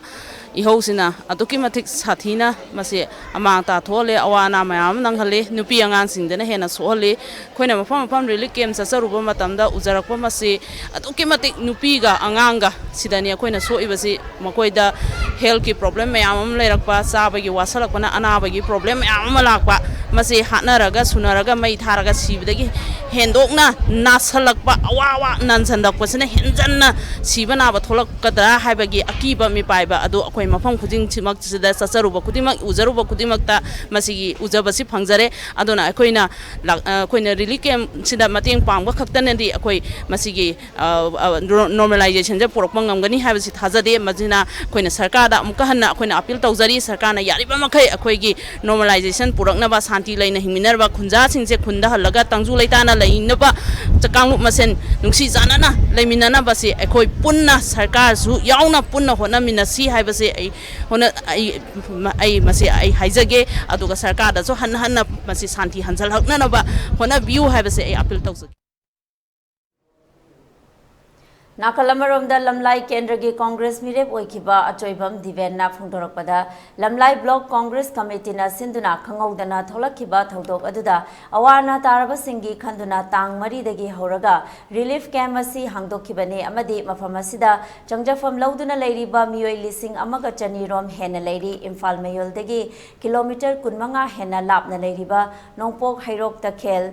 ꯏꯍꯧꯁꯤꯅ ꯑꯗꯨꯛꯀꯤ ꯃꯇꯤꯛ ꯁꯥꯊꯤꯅ ꯃꯁꯤ ꯑꯃꯥꯡ ꯑꯇꯥ ꯊꯣꯛꯍꯜꯂꯦ, ꯑꯋꯥ ꯑꯅꯥ ꯃꯌꯥꯝ ꯑꯃ ꯅꯪꯍꯜꯂꯦ, ꯅꯨꯄꯤ ꯑꯉꯥꯡꯁꯤꯡꯗꯅ ꯍꯦꯟꯅ ꯁꯣꯛꯍꯜꯂꯤ꯫ ꯑꯩꯈꯣꯏꯅ ꯃꯐꯝ ꯃꯐꯝ relief camp ꯆꯠꯆꯔꯨꯕ ꯃꯇꯝꯗ ꯎꯖꯔꯛꯄ ꯃꯁꯤ ꯑꯗꯨꯛꯀꯤ ꯃꯇꯤꯛ ꯅꯨꯄꯤꯒ ꯑꯉꯥꯡꯒ ꯁꯤꯗꯅꯤ ꯑꯩꯈꯣꯏꯅ ꯁꯣꯛꯏꯕꯁꯤ꯫ ꯃꯈꯣꯏꯗ health ꯀꯤ problem ꯃꯌꯥꯝ ꯑꯃ ꯂꯩꯔꯛꯄ, ꯆꯥꯕꯒꯤ ꯋꯥꯁꯜꯂꯛꯄꯅ ꯑꯅꯥꯕꯒꯤ problem ꯃꯌꯥꯝ ꯑꯃ ꯂꯥꯛꯄ, ꯃꯁꯤ ꯍꯥꯠꯅꯔꯒ ꯁꯨꯅꯔꯒ ꯃꯩ ꯊꯥꯔꯒ ꯁꯤꯕꯗꯒꯤ ꯍꯦꯟꯗꯣꯛꯅ ꯅꯥꯁꯜꯂꯛꯄ, ꯑꯋꯥ ꯑꯋꯥ ꯅꯟꯁꯜꯂꯛꯄꯁꯤꯅ ꯍꯦꯟꯖꯟꯅ ꯁꯤꯕ ꯅꯥꯕ ꯊꯣꯛꯂꯛꯀꯗ꯭ꯔꯥ ꯍꯥꯏꯕꯒꯤ ꯑꯀꯤꯕ ꯃꯤꯄꯥꯏꯕ ꯑꯗꯨ ꯑꯩꯈꯣꯏ ꯃꯐꯝ ꯈꯨꯗꯤꯡꯃꯛꯁꯤꯗ ꯆꯠꯆꯔꯨꯕ ꯈꯨꯗꯤꯡꯃꯛ, ꯎꯖꯔꯨꯕ ꯈꯨꯗꯤꯡꯃꯛꯇ ꯃꯁꯤꯒꯤ ꯎꯖꯕꯁꯤ ꯐꯪꯖꯔꯦ꯫ ꯑꯗꯨꯅ ꯑꯩꯈꯣꯏꯅ ꯂꯥꯛ-, ꯑ, ꯑꯩꯈꯣꯏꯅ relief camp ꯁꯤꯗ ꯃꯇꯦꯡ ꯄꯥꯡꯕ ꯈꯛꯇꯅꯗꯤ ꯑꯩꯈꯣꯏ ꯃꯁꯤꯒꯤ, ꯑ, ꯑ, ꯅꯣ-, normalization ꯁꯦ ꯄꯨꯔꯛꯄ ꯉꯝꯒꯅꯤ ꯍꯥꯏꯕꯁꯤ ꯊꯥꯖꯗꯦ꯫ ꯃꯁꯤꯅ ꯑꯩꯈꯣꯏꯅ ꯁꯔꯀꯥꯔꯗ ꯑꯃꯨꯛꯀ ꯍꯟꯅ ꯑꯩꯈꯣꯏꯅ appeal ꯇꯧꯖꯔꯤ, ꯁꯔꯀꯥꯔꯅ ꯌꯥꯔꯤꯕ ꯃꯈꯩ ꯑꯩꯈꯣꯏꯒꯤ normalization ꯄꯨꯔꯛꯅꯕ, ꯁꯥꯟꯇꯤ ꯂꯩꯅ ꯍꯤꯡꯃꯤꯟꯅꯔꯕ ꯈꯨꯟꯖꯥꯁꯤꯡꯁꯦ ꯈꯨꯟꯗ ꯍꯜꯂꯒ ꯇꯪꯖꯨ ꯂꯩꯇꯥꯅ ꯂꯩꯅꯕ, ꯀꯥꯡꯂꯨꯞ ꯃꯁꯦꯟ ꯅꯨꯡꯁꯤ ꯆꯥꯟꯅꯅ ꯂꯩꯃꯤꯟꯅꯅꯕꯁꯤ ꯑꯩꯈꯣꯏ ꯄꯨꯟꯅ ꯁꯔꯀꯥꯔꯁꯨ ꯌꯥꯎꯅ ꯄꯨꯟꯅ ꯍꯣꯠꯅꯃꯤꯟꯅꯁꯤ ꯍꯥꯏꯕꯁꯦ ꯑꯩ ꯍꯣꯠꯅ-, ꯑꯩ, ꯑꯩ ꯃꯁꯤ ꯑꯩ ꯍꯥꯏꯖꯒꯦ꯫ ꯑꯗꯨꯒ ꯁꯔꯀꯥꯔꯗꯁꯨ ꯍꯟꯅ ꯍꯟꯅ ꯃꯁꯤ ꯁꯥꯟꯇꯤ ꯍꯟꯖꯜꯍꯛꯅꯅꯕ ꯍꯣꯠꯅꯕꯤꯌꯨ ꯍꯥꯏꯕꯁꯦ ꯑꯩ appeal ꯇꯧꯖꯒꯦ꯫ ꯅꯥꯀꯜ ꯑꯃꯔꯣꯝꯗ, ꯂꯝꯂꯥꯏ ꯀꯦꯟꯗ꯭ꯔꯒꯤ ꯀꯣꯡꯒ꯭ꯔꯦꯁ ꯃꯤꯔꯦꯞ ꯑꯣꯏꯈꯤꯕ ꯑꯆꯣꯏꯕꯝ ꯗꯤꯕꯦꯟꯅ ꯐꯣꯡꯗꯣꯔꯛꯄꯗ, ꯂꯝꯂꯥꯏ block congress committee ꯅ ꯁꯤꯟꯗꯨꯅ ꯈꯪꯍꯧꯗꯅ ꯊꯣꯛꯂꯛꯈꯤꯕ ꯊꯧꯗꯣꯛ ꯑꯗꯨꯗ ꯑꯋꯥ ꯑꯅꯥ ꯇꯥꯔꯕꯁꯤꯡꯒꯤ ꯈꯟꯗꯨꯅ ꯇꯥꯡ ꯃꯔꯤꯗꯒꯤ ꯍꯧꯔꯒ relief camp ꯑꯁꯤ ꯍꯥꯡꯗꯣꯛꯈꯤꯕꯅꯤ ꯑꯃꯗꯤ ꯃꯐꯝ ꯑꯁꯤꯗ ꯆꯪꯖꯐꯝ ꯂꯧꯗꯨꯅ ꯂꯩꯔꯤꯕ ꯃꯤꯑꯣꯏ ꯂꯤꯁꯤꯡ ꯑꯃꯒ ꯆꯅꯤ ꯔꯣꯝ ꯍꯦꯟꯅ ꯂꯩꯔꯤ꯫ ꯏꯝꯐꯥꯜ ꯃꯌꯣꯜꯗꯒꯤ kilometre ꯀꯨꯟꯃꯉꯥ ꯍꯦꯟꯅ ꯂꯥꯞꯅ ꯂꯩꯔꯤꯕ ꯅꯣꯡꯄꯣꯛ ꯍꯩꯔꯣꯛ ꯇꯈꯦꯜ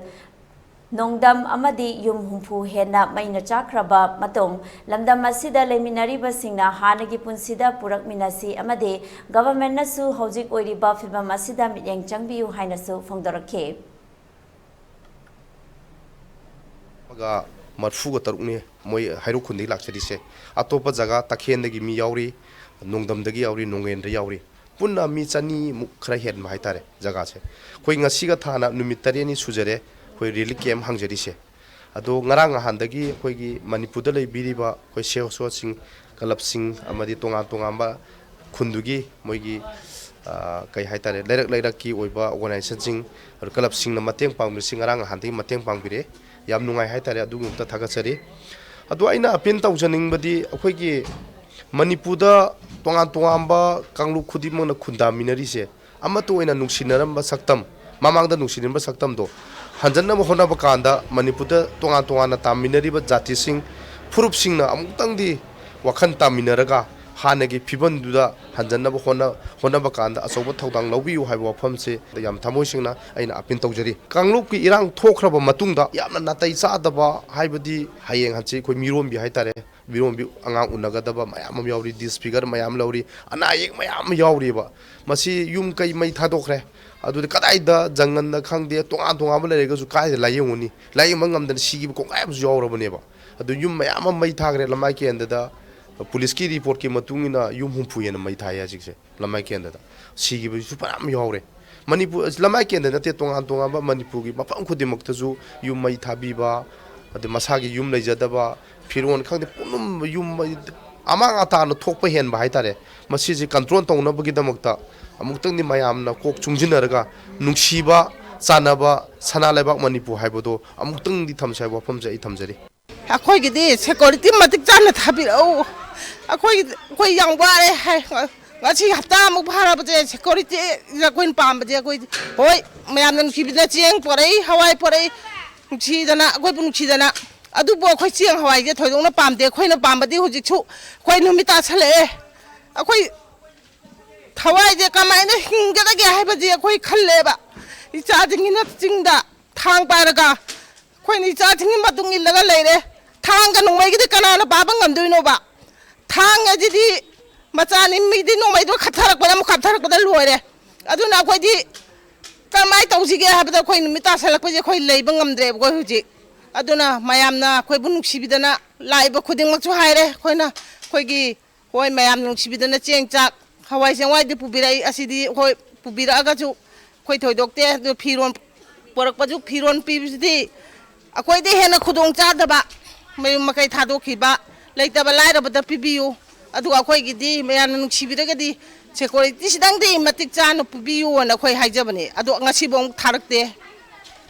ꯅꯣꯡꯗꯝ ꯑꯃꯗꯤ ꯌꯨꯝ ꯍꯨꯝꯐꯨ ꯍꯦꯟꯅ ꯃꯩꯅ ꯆꯥꯛꯈ꯭ꯔꯕ ꯃꯇꯨꯡ, ꯂꯝꯗꯝ ꯑꯁꯤꯗ ꯂꯩꯃꯤꯟꯅꯔꯤꯕꯁꯤꯡꯅ ꯍꯥꯟꯅꯒꯤ ꯄꯨꯟꯁꯤꯗ ꯄꯨꯔꯛꯃꯤꯟꯅꯁꯤ ꯑꯃꯗꯤ ꯒꯚꯔꯟꯃꯦꯟꯠꯅꯁꯨ ꯍꯧꯖꯤꯛ ꯑꯣꯏꯔꯤꯕ ꯐꯤꯕꯝ ꯑꯁꯤꯗ ꯃꯤꯠꯌꯦꯡ ꯆꯪꯕꯤꯌꯨ ꯍꯥꯏꯅꯁꯨ ꯐꯣꯡꯗꯣꯔꯛꯈꯤ꯫ ꯑꯃꯒ ꯃꯔꯐꯨꯒ ꯇꯔꯨꯛꯅꯤ ꯃꯣꯏ ꯍꯩꯔꯣꯛ ꯈꯨꯟꯗꯒꯤ ꯂꯥꯛꯆꯔꯤꯁꯦ꯫ ꯑꯇꯣꯞꯄ ꯖꯒꯥ ꯇꯈꯦꯟꯗꯒꯤ ꯃꯤ ꯌꯥꯎꯔꯤ, ꯅꯣꯡꯗꯝꯗꯒꯤ ꯌꯥꯎꯔꯤ, ꯅꯣꯡꯉꯦꯟꯗ ꯌꯥꯎꯔꯤ꯫ ꯄꯨꯟꯅ ꯃꯤ ꯆꯅꯤꯃꯨꯛ ꯈꯔ ꯍꯦꯟꯕ ꯍꯥꯏꯇꯥꯔꯦ ꯖꯒꯥꯁꯦ꯫ ꯑꯩꯈꯣꯏ ꯉꯁꯤꯒ ꯊꯥꯅ ꯅꯨꯃꯤꯠ ꯇꯔꯦꯠꯅꯤ ꯁꯨꯖꯔꯦ ꯑꯩꯈꯣꯏ ꯔꯤꯂꯤꯐ ꯀꯦꯝꯞ ꯍꯥꯡꯖꯔꯤꯁꯦ꯫ ꯑꯗꯣ ꯉꯔꯥꯡ ꯅꯍꯥꯟꯗꯒꯤ ꯑꯩꯈꯣꯏꯒꯤ ꯃꯅꯤꯄꯨꯔꯗ ꯂꯩꯕꯤꯔꯤꯕ ꯑꯩꯈꯣꯏ ꯁꯦꯜꯐ ꯍꯦꯜꯞ ꯁꯣꯁꯥꯏꯇꯤꯁꯤꯡ, ꯀ꯭ꯂꯕꯁꯤꯡ ꯑꯃꯗꯤ ꯇꯣꯉꯥꯟ ꯇꯣꯉꯥꯟꯕ ꯈꯨꯟꯗꯨꯒꯤ ꯃꯣꯏꯒꯤ, ꯑ, ꯀꯩ ꯍꯥꯏꯇꯥꯔꯦ, ꯂꯩꯔꯛ ꯂꯩꯔꯛꯀꯤ ꯑꯣꯏꯕ ꯑꯣꯔꯒꯅꯥꯏꯖꯦꯁꯟꯁꯤꯡ, ꯑꯗꯨ ꯀ꯭ꯂꯕꯁꯤꯡꯅ ꯃꯇꯦꯡ ꯄꯥꯡꯕꯤꯔꯤꯁꯤ ꯉꯔꯥꯡ ꯅꯍꯥꯟꯗꯒꯤ ꯃꯇꯦꯡ ꯄꯥꯡꯕꯤꯔꯛꯑꯦ꯫ ꯌꯥꯝ ꯅꯨꯡꯉꯥꯏ ꯍꯥꯏꯇꯥꯔꯦ꯫ ꯑꯗꯨꯒꯤꯗꯃꯛꯇ ꯊꯥꯒꯠꯆꯔꯤ꯫ ꯑꯗꯣ ꯑꯩꯅ ꯑꯄꯤꯜ ꯇꯧꯖꯅꯤꯡꯕꯗꯤ ꯑꯩꯈꯣꯏꯒꯤ ꯃꯅꯤꯄꯨꯔꯗ ꯇꯣꯉꯥꯟ ꯇꯣꯉꯥꯟꯕ ꯀꯥꯡꯂꯨꯞ ꯈꯨꯗꯤꯡꯃꯛꯅ ꯈꯨꯟꯗꯥꯃꯤꯟꯅꯔꯤꯁꯦ ꯑꯃꯠꯇ ꯑꯣꯏꯅ ꯅꯨꯡꯁꯤꯅꯔꯝꯕ ꯁꯛꯇꯝ, ꯃꯃꯥꯡꯗ ꯅꯨꯡꯁꯤꯅꯔꯝꯕ ꯁꯛꯇꯝꯗꯣ ꯍꯟꯖꯟꯅꯕ ꯍꯣꯠꯅꯕ ꯀꯥꯟꯗ ꯃꯅꯤꯄꯨꯔꯗ ꯇꯣꯉꯥꯟ ꯇꯣꯉꯥꯟꯅ ꯇꯥꯃꯤꯟꯅꯔꯤꯕ ꯖꯥꯇꯤꯁꯤꯡ, ꯐꯨꯔꯨꯞꯁꯤꯡꯅ ꯑꯃꯨꯛꯇꯪꯗꯤ ꯋꯥꯈꯜ ꯇꯥꯃꯤꯟꯅꯔꯒ ꯍꯥꯟꯅꯒꯤ ꯐꯤꯕꯝꯗꯨꯗ ꯍꯟꯖꯟꯅꯕ ꯍꯣꯠꯅ-, ꯍꯣꯠꯅꯕ ꯀꯥꯟꯗ ꯑꯆꯧꯕ ꯊꯧꯗꯥꯡ ꯂꯧꯕꯤꯌꯨ ꯍꯥꯏꯕ ꯋꯥꯐꯝꯁꯦ ꯌꯥꯝ ꯊꯃꯣꯏ ꯁꯦꯡꯅ ꯑꯩꯅ ꯑꯄꯤꯜ ꯇꯧꯖꯔꯤ꯫ ꯀꯥꯡꯂꯨꯞꯀꯤ ꯏꯔꯥꯡ ꯊꯣꯛꯈ꯭ꯔꯕ ꯃꯇꯨꯡꯗ ꯌꯥꯝꯅ ꯅꯥꯇꯩ ꯆꯥꯗꯕ ꯍꯥꯏꯕꯗꯤ ꯍꯌꯦꯡ ꯍꯪꯆꯤꯠ ꯑꯩꯈꯣꯏ ꯃꯤꯔꯣꯟꯕꯤ ꯍꯥꯏꯇꯥꯔꯦ, ꯃꯤꯔꯣꯟꯕꯤ ꯑꯉꯥꯡ ꯎꯅꯒꯗꯕ ꯃꯌꯥꯝ ꯑꯃ ꯌꯥꯎꯔꯤ, ꯗꯤꯁꯐꯤꯒꯔ ꯃꯌꯥꯝ ꯂꯧꯔꯤ, ꯑꯅꯥ ꯑꯌꯦꯛ ꯃꯌꯥꯝ ꯑꯃ ꯌꯥꯎꯔꯤꯕ꯫ ꯃꯁꯤ ꯌꯨꯝ ꯀꯩ ꯃꯩ ꯊꯥꯗꯣꯛꯈ꯭ꯔꯦ, ꯑꯗꯨꯗꯤ ꯀꯗꯥꯏꯗ ꯖꯪꯒꯜꯗ ꯈꯪꯗꯦ, ꯇꯣꯉꯥꯟ ꯇꯣꯉꯥꯟꯕ ꯂꯩꯔꯒꯁꯨ ꯀꯥꯏꯗ ꯂꯥꯏꯌꯦꯡꯉꯨꯅꯤ? ꯂꯥꯏꯌꯦꯡꯕ ꯉꯝꯗꯅ ꯁꯤꯈꯤꯕ ꯀꯣꯡꯒꯥꯏ ꯑꯃꯁꯨ ꯌꯥꯎꯔꯕꯅꯦꯕ꯫ ꯑꯗꯨ ꯌꯨꯝ ꯃꯌꯥꯝ ꯑꯃ ꯃꯩ ꯊꯥꯈ꯭ꯔꯦ ꯂꯃꯥꯏ ꯀꯦꯟꯗ꯭ꯔꯗ꯫ ꯄꯨꯂꯤꯁꯀꯤ ꯔꯤꯄꯣꯔꯠꯀꯤ ꯃꯇꯨꯡ ꯏꯟꯅ ꯌꯨꯝ ꯍꯨꯝꯐꯨ ꯍꯦꯟꯅ ꯃꯩ ꯊꯥꯏ ꯍꯧꯖꯤꯛꯁꯦ ꯂꯃꯥꯏ ꯀꯦꯟꯗ꯭ꯔꯗ꯫ ꯁꯤꯈꯤꯕꯁꯨ ꯐꯅꯌꯥꯝ ꯌꯥꯎꯔꯦ꯫ ꯃꯅꯤꯄꯨꯔ ꯂꯃꯥꯏ ꯀꯦꯟꯗ꯭ꯔ ꯅꯠꯇꯦ, ꯇꯣꯉꯥꯟ ꯇꯣꯉꯥꯟꯕ ꯃꯅꯤꯄꯨꯔꯒꯤ ꯃꯐꯝ ꯈꯨꯗꯤꯡꯃꯛꯇꯁꯨ ꯌꯨꯝ ꯃꯩ ꯊꯥꯕꯤꯕ, ꯑꯗꯩ ꯃꯁꯥꯒꯤ ꯌꯨꯝ ꯂꯩꯖꯗꯕ, ꯐꯤꯔꯣꯜ ꯈꯪꯗꯦ, ꯄꯨꯝꯅꯃꯛ ꯌꯨꯝ ꯃꯩ, ꯑꯃꯥꯡ ꯑꯇꯥꯅ ꯊꯣꯛꯄ ꯍꯦꯟꯕ ꯍꯥꯏꯇꯥꯔꯦ꯫ ꯃꯁꯤꯁꯦ ꯀꯟꯇ꯭ꯔꯣꯜ ꯇꯧꯅꯕꯒꯤꯗꯃꯛꯇ ꯑꯃꯨꯛꯇꯪꯗꯤ ꯃꯌꯥꯝꯅ ꯀꯣꯛ ꯆꯨꯡꯁꯤꯟꯅꯔꯒ ꯅꯨꯡꯁꯤꯕ ꯆꯥꯟꯅꯕ ꯁꯅꯥ ꯂꯩꯕꯥꯛ ꯃꯅꯤꯄꯨꯔ ꯍꯥꯏꯕꯗꯣ ꯑꯃꯨꯛꯇꯪꯗꯤ ꯊꯝꯁꯤ ꯍꯥꯏꯕ ꯋꯥꯐꯝꯁꯦ ꯑꯩ ꯊꯝꯖꯔꯤ꯫ ꯑꯩꯈꯣꯏꯒꯤꯗꯤ ꯁꯦꯀ꯭ꯌꯨꯔꯤꯇꯤ ꯃꯇꯤꯛ ꯆꯥꯅ ꯊꯥꯕꯤꯔꯛꯎ꯫ ꯑꯩꯈꯣꯏ, ꯑꯩꯈꯣꯏ ꯌꯥꯝ ꯋꯥꯔꯦ ꯍꯥꯏ꯫ ꯉꯁꯤ ꯍꯞꯇꯥꯃꯨꯛ ꯐꯥꯔꯕꯁꯦ ꯁꯦꯀ꯭ꯌꯨꯔꯤꯇꯤꯗ ꯑꯩꯈꯣꯏꯅ ꯄꯥꯝꯕꯁꯦ ꯑꯩꯈꯣꯏ, ꯍꯣꯏ, ꯃꯌꯥꯝꯅ ꯅꯨꯡꯁꯤꯕꯤꯗꯅ ꯆꯦꯡ ꯄꯣꯔꯛꯏ, ꯍꯋꯥꯏ ꯄꯣꯔꯛꯏ, ꯅꯨꯡꯁꯤꯗꯅ, ꯑꯩꯈꯣꯏꯕꯨ ꯅꯨꯡꯁꯤꯗꯅ꯫ ꯑꯗꯨꯕꯨ ꯑꯩꯈꯣꯏ ꯆꯦꯡ ꯍꯋꯥꯏꯁꯦ ꯊꯣꯏꯗꯣꯛꯅ ꯄꯥꯝꯗꯦ꯫ ꯑꯩꯈꯣꯏꯅ ꯄꯥꯝꯕꯗꯤ ꯍꯧꯖꯤꯛꯁꯨ ꯑꯩꯈꯣꯏ ꯅꯨꯃꯤꯠ ꯇꯥꯁꯜꯂꯛꯑꯦ꯫ ꯑꯩꯈꯣꯏ ꯊꯋꯥꯏꯁꯦ ꯀꯃꯥꯏꯅ ꯍꯤꯡꯒꯗꯒꯦ ꯍꯥꯏꯕꯁꯦ ꯑꯩꯈꯣꯏ ꯈꯜꯂꯦꯕ꯫ ꯏꯆꯥꯁꯤꯡꯁꯤꯅ ꯆꯤꯡꯗ ꯊꯥꯡ ꯄꯥꯏꯔꯒ ꯑꯩꯈꯣꯏꯅ ꯏꯆꯥꯁꯤꯡꯒꯤ ꯃꯇꯨꯡ ꯏꯜꯂꯒ ꯂꯩꯔꯦ꯫ ꯊꯥꯡꯒ ꯅꯣꯡꯃꯩꯒꯤꯗꯤ ꯀꯅꯥꯅ ꯄꯥꯕ ꯉꯝꯗꯣꯏꯅꯣꯕ? ꯊꯥꯡ ꯑꯁꯤꯗꯤ ꯃꯆꯥꯅꯤ, ꯃꯤꯗꯤ ꯅꯣꯡꯃꯩꯗꯣ ꯈꯞꯊꯔꯛꯄꯗ ꯑꯃꯨꯛ ꯈꯞꯊꯔꯛꯄꯗ ꯂꯣꯏꯔꯦ꯫ ꯑꯗꯨꯅ ꯑꯩꯈꯣꯏꯗꯤ ꯀꯃꯥꯏꯅ ꯇꯧꯁꯤꯒꯦ ꯍꯥꯏꯕꯗ ꯑꯩꯈꯣꯏ ꯅꯨꯃꯤꯠ ꯇꯥꯁꯜꯂꯛꯄꯁꯦ ꯑꯩꯈꯣꯏ ꯂꯩꯕ ꯉꯝꯗ꯭ꯔꯦꯕꯀꯣ ꯍꯧꯖꯤꯛ꯫ ꯑꯗꯨꯅ ꯃꯌꯥꯝꯅ ꯑꯩꯈꯣꯏꯕꯨ ꯅꯨꯡꯁꯤꯕꯤꯗꯅ ꯂꯥꯛꯏꯕ ꯈꯨꯗꯤꯡꯃꯛꯁꯨ ꯍꯥꯏꯔꯦ꯫ ꯑꯩꯈꯣꯏꯅ, ꯑꯩꯈꯣꯏꯒꯤ, ꯍꯣꯏ, ꯃꯌꯥꯝ ꯅꯨꯡꯁꯤꯕꯤꯗꯅ ꯆꯦꯡ ꯆꯥꯛ ꯍꯋꯥꯏ ꯆꯦꯡꯋꯥꯏꯗꯤ ꯄꯨꯕꯤꯔꯛꯏ꯫ ꯑꯁꯤꯗꯤ ꯑꯩꯈꯣꯏ ꯄꯨꯕꯤꯔꯛꯑꯒꯁꯨ ꯑꯩꯈꯣꯏ ꯊꯣꯏꯗꯣꯛꯇꯦ꯫ ꯑꯗꯨ ꯐꯤꯔꯣꯟ ꯄꯣꯔꯛꯄꯁꯨ, ꯐꯤꯔꯣꯟ ꯄꯤꯕꯁꯤꯗꯤ ꯑꯩꯈꯣꯏꯗꯤ ꯍꯦꯟꯅ ꯈꯨꯗꯣꯡ ꯆꯥꯗꯕ, ꯃꯌꯨꯝ ꯃꯀꯩ ꯊꯥꯗꯣꯛꯈꯤꯕ, ꯂꯩꯇꯕ ꯂꯥꯏꯔꯕꯗ ꯄꯤꯕꯤꯌꯨ꯫ ꯑꯗꯨꯒ ꯑꯩꯈꯣꯏꯒꯤꯗꯤ ꯃꯌꯥꯝꯅ ꯅꯨꯡꯁꯤꯕꯤꯔꯒꯗꯤ ꯁꯦꯀꯨꯔꯤꯇꯤꯁꯤꯗꯪꯗꯤ ꯃꯇꯤꯛ ꯆꯥꯅ ꯄꯤꯕꯤꯌꯨꯅ ꯑꯩꯈꯣꯏ ꯍꯥꯏꯖꯕꯅꯦ꯫ ꯑꯗꯣ ꯉꯁꯤꯐꯥꯎ ꯑꯃꯨꯛ ꯊꯥꯔꯛꯇꯦ꯫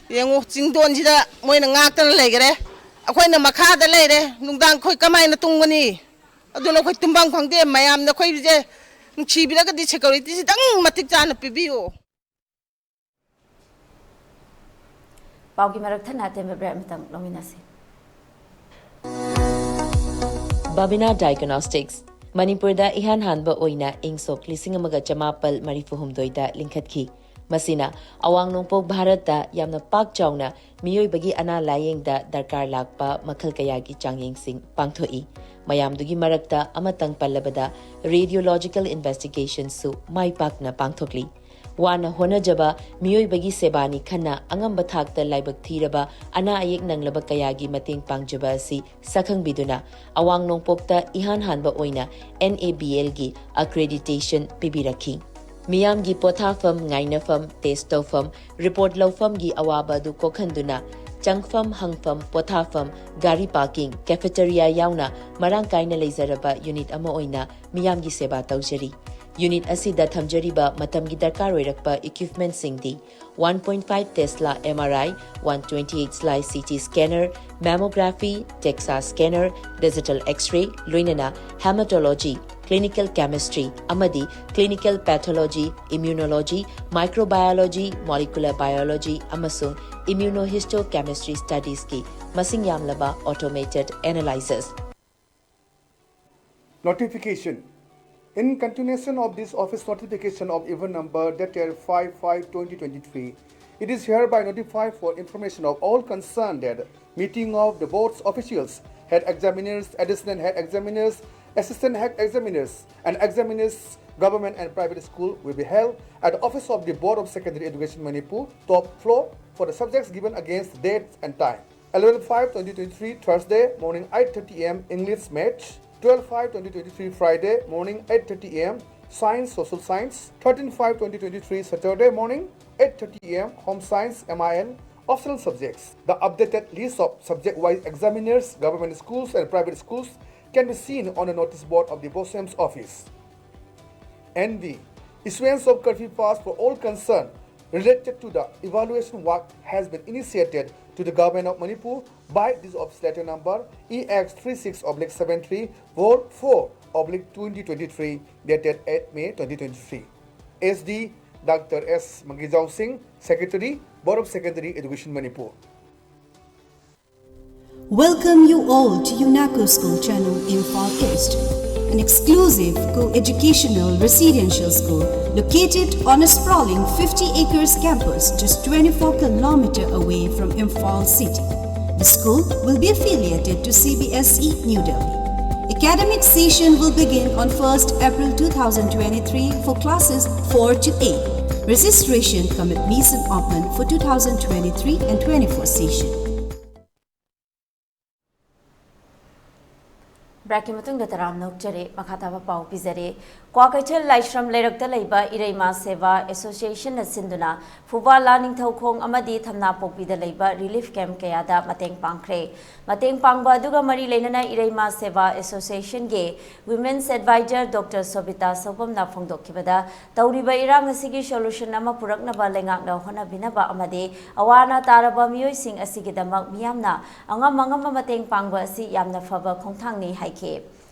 ꯌꯦꯡꯉꯨ, ꯆꯤꯡꯗꯣꯟꯁꯤꯗ ꯃꯣꯏꯅ ꯉꯥꯛꯇꯅ ꯂꯩꯈꯔꯦ, ꯑꯩꯈꯣꯏꯅ ꯃꯈꯥꯗ ꯂꯩꯔꯦ꯫ ꯅꯨꯡꯗꯥꯡ ꯑꯩꯈꯣꯏ ꯀꯃꯥꯏꯅ ꯇꯨꯝꯒꯅꯤ? ꯑꯗꯨꯅ ꯑꯩꯈꯣꯏ ꯇꯨꯝꯐꯝ ꯈꯪꯗꯦ꯫ ꯃꯌꯥꯝꯅ ꯑꯩꯈꯣꯏꯁꯦ ꯅꯨꯡꯁꯤꯕꯤꯔꯒꯗꯤ ꯁꯦꯀꯨꯔꯤꯇꯤꯁꯤꯗꯪ ꯃꯇꯤꯛ ꯆꯥꯅ ꯄꯤꯕꯤꯌꯨ꯫ ꯄꯥꯎꯒꯤ ꯃꯔꯛ ꯊꯠꯅ ꯑꯇꯦꯟꯕ ꯕ꯭ꯔꯦꯛ ꯑꯃꯇꯪ ꯂꯧꯃꯤꯟꯅꯁꯤ꯫ ꯕꯥꯕꯤꯅꯥ ꯗꯥꯏꯒꯅꯣꯁꯇꯤꯛꯁ, ꯃꯅꯤꯄꯨꯔꯗ ꯏꯍꯥꯟ ꯍꯥꯟꯕ ꯑꯣꯏꯅ ꯏꯪ ꯁꯣꯛ ꯂꯤꯁꯤꯡ ꯑꯃꯒ ꯆꯃꯥꯄꯜ ꯃꯔꯤꯐꯨ ꯍꯨꯝꯗꯣꯏꯗ ꯂꯤꯡꯈꯠꯈꯤ꯫ ꯃꯁꯤꯅ ꯑꯋꯥꯡ ꯅꯣꯡꯄꯣꯛ ꯚꯥꯔꯠꯇ ꯌꯥꯝꯅ ꯄꯥꯛ ꯆꯥꯎꯅ ꯃꯤꯑꯣꯏꯕꯒꯤ ꯑꯅꯥ ꯂꯥꯌꯦꯡꯗ ꯗꯔꯀꯥꯔ ꯂꯥꯛꯄ ꯃꯈꯜ ꯀꯌꯥꯒꯤ ꯆꯥꯡꯌꯦꯡꯁꯤꯡ ꯄꯥꯡꯊꯣꯛꯏ꯫ ꯃꯌꯥꯝꯗꯨꯒꯤ ꯃꯔꯛꯇ ꯑꯃꯇꯪ ꯄꯜꯂꯕꯗ, ꯔꯦꯗꯤꯑꯣꯂꯣꯖꯤꯀꯦꯜ ꯏꯟꯚꯦꯁꯇꯤꯒꯦꯁꯟꯁꯨ ꯃꯥꯏ ꯄꯥꯛꯅ ꯄꯥꯡꯊꯣꯛꯂꯤ꯫ ꯋꯥꯅ ꯍꯣꯠꯅꯖꯕ ꯃꯤꯑꯣꯏꯕꯒꯤ ꯁꯦꯕꯥꯅꯤ ꯈꯟꯅ ꯑꯉꯝꯕ ꯊꯥꯛꯇ ꯂꯥꯏꯕꯛ ꯊꯤꯔꯕ ꯑꯅꯥ ꯑꯌꯦꯛ ꯅꯪꯂꯕ ꯀꯌꯥꯒꯤ ꯃꯇꯦꯡ ꯄꯥꯡꯖꯕ ꯑꯁꯤ ꯁꯛꯈꯪꯕꯤꯗꯨꯅ, ꯑꯋꯥꯡ ꯅꯣꯡꯄꯣꯛꯇ ꯏꯍꯥꯟ ꯍꯥꯟꯕ ꯑꯣꯏꯅ N A B L ꯒꯤ accreditation ꯄꯤꯕꯤꯔꯛꯈꯤ꯫ ꯃꯤꯌꯥꯝꯒꯤ ꯄꯣꯊꯥꯐꯝ, ꯉꯥꯏꯅꯐꯝ, ꯇꯦꯁ ꯇꯧꯐꯝ, ꯔꯤꯄꯣꯔꯠ ꯂꯧꯐꯝꯒꯤ ꯑꯋꯥꯕ ꯑꯗꯨ ꯀꯣꯛꯍꯟꯗꯨꯅ, ꯆꯪꯐꯝ, ꯍꯪꯐꯝ, ꯄꯣꯊꯥꯐꯝ, ꯒꯥꯔꯤ ꯄꯥꯔꯀꯤꯡ, cafeteria ꯌꯥꯎꯅ ꯃꯔꯥꯡ ꯀꯥꯏꯅ ꯂꯩꯖꯔꯕ ꯌꯨꯅꯤꯠ ꯑꯃ ꯑꯣꯏꯅ ꯃꯤꯌꯥꯝꯒꯤ ꯁꯦꯕꯥ ꯇꯧꯖꯔꯤ꯫ ꯌꯨꯅꯤꯠ ꯑꯁꯤꯗ ꯊꯝꯖꯔꯤꯕ ꯃꯇꯝꯒꯤ ꯗꯔꯀꯥꯔ ꯑꯣꯏꯔꯛꯄ equipment ꯁꯤꯡꯗꯤ, one point five Tesla M R I, one twenty-eight slice C T scanner, mammography, DEXA scanner, digital X-ray, ꯂꯣꯏꯅꯅ hematology, clinical chemistry ꯑꯃꯗꯤ clinical pathology, immunology, microbiology, molecular biology ꯑꯃꯁꯨꯡ immunohistochemistry studies ꯀꯤ ꯃꯁꯤꯡ ꯌꯥꯝꯂꯕ automated analyzers꯫ Notification. In continuation of this office notification of even number dated five five twenty twenty-three, It is hereby notified for information of all concerned that meeting of the board's officials, head examiners, additional head examiners, assistant head examiners, and examiners, government and private school, will be held at the office of the Board of Secondary Education Manipur, top floor, for the subjects given against dates and time. Eleven five twenty twenty-three, Thursday, morning eight thirty a m, English, Maths. Twelve five twenty twenty-three, Friday, morning eight thirty a m, Science, Social Science. Thirteen five twenty twenty-three, Saturday, morning eight thirty a m, Home Science, M I L, optional subjects. The updated list of subject-wise examiners, government schools and private schools can be seen on the notice board of the BOSEM's office. N V. Issuance of curfew pass for all concerned related to the evaluation work has been initiated to the Government of Manipur by this office letter number E X three six oblique seven three four four oblique twenty twenty-three, dated eight May twenty twenty-three. S D, Doctor S Mangijao Singh, Secretary, Board of Secondary Education, Manipur. Welcome you all to UNACO School Channel, Imphal East, an exclusive co-educational residential school located on a sprawling fifty acres campus just twenty-four kilometer away from Imphal city. The school will be affiliated to C B S E New Delhi. Academic session will begin on first April two thousand twenty-three for classes four to eight. Registration cum admission open for two thousand twenty-three and twenty-four session. ꯕ꯭ꯔꯦꯛꯀꯤ ꯃꯇꯨꯡꯗ ꯇꯔꯥꯝꯅ ꯑꯣꯛꯆꯔꯤ꯫ ꯃꯈꯥ ꯇꯥꯕ ꯄꯥꯎ ꯄꯤꯖꯔꯤ꯫ ꯀ꯭ꯋꯥꯀꯩꯊꯦꯜ ꯂꯥꯏꯁ꯭ꯔꯝ ꯂꯩꯔꯛꯇ ꯂꯩꯕ ꯏꯔꯩꯃꯥ ꯁꯦꯕꯥ ꯑꯦꯁꯣꯁꯤꯌꯦꯁꯟꯅ ꯁꯤꯟꯗꯨꯅ ꯐꯨꯕꯥꯂꯥ ꯅꯤꯡꯊꯧꯈꯣꯡ ꯑꯃꯗꯤ ꯊꯝꯅꯥꯄꯣꯛꯄꯤꯗ ꯂꯩꯕ ꯔꯤꯂꯤꯐ ꯀꯦꯝꯞ ꯀꯌꯥꯗ ꯃꯇꯦꯡ ꯄꯥꯡꯈ꯭ꯔꯦ꯫ ꯃꯇꯦꯡ ꯄꯥꯡꯕ ꯑꯗꯨꯒ ꯃꯔꯤ ꯂꯩꯅꯅ ꯏꯔꯩꯃꯥ ꯁꯦꯕꯥ ꯑꯦꯁꯣꯁꯤꯌꯦꯁꯟꯒꯤ ꯋꯤꯃꯦꯟꯁ ꯑꯦꯗꯚꯥꯏꯖꯔ ꯗꯣꯛꯇꯔ ꯁꯣꯕꯤꯇꯥ ꯁꯧꯕꯝꯅ ꯐꯣꯡꯗꯣꯛꯈꯤꯕꯗ, ꯇꯧꯔꯤꯕ ꯏꯔꯥꯡ ꯑꯁꯤꯒꯤ ꯁꯣꯂꯨꯁꯟ ꯑꯃ ꯄꯨꯔꯛꯅꯕ ꯂꯩꯉꯥꯛꯅ ꯍꯣꯠꯅꯕꯤꯅꯕ ꯑꯃꯗꯤ ꯑꯋꯥ ꯑꯅꯥ ꯇꯥꯔꯕ ꯃꯤꯑꯣꯏꯁꯤꯡ ꯑꯁꯤꯒꯤꯗꯃꯛ ꯃꯤꯌꯥꯝꯅ ꯑꯉꯝ ꯑꯉꯝꯕ ꯃꯇꯦꯡ ꯄꯥꯡꯕ ꯑꯁꯤ ꯌꯥꯝꯅ ꯐꯕ ꯈꯣꯡꯊꯥꯡꯅꯤ ꯍꯥꯏꯈꯤ꯫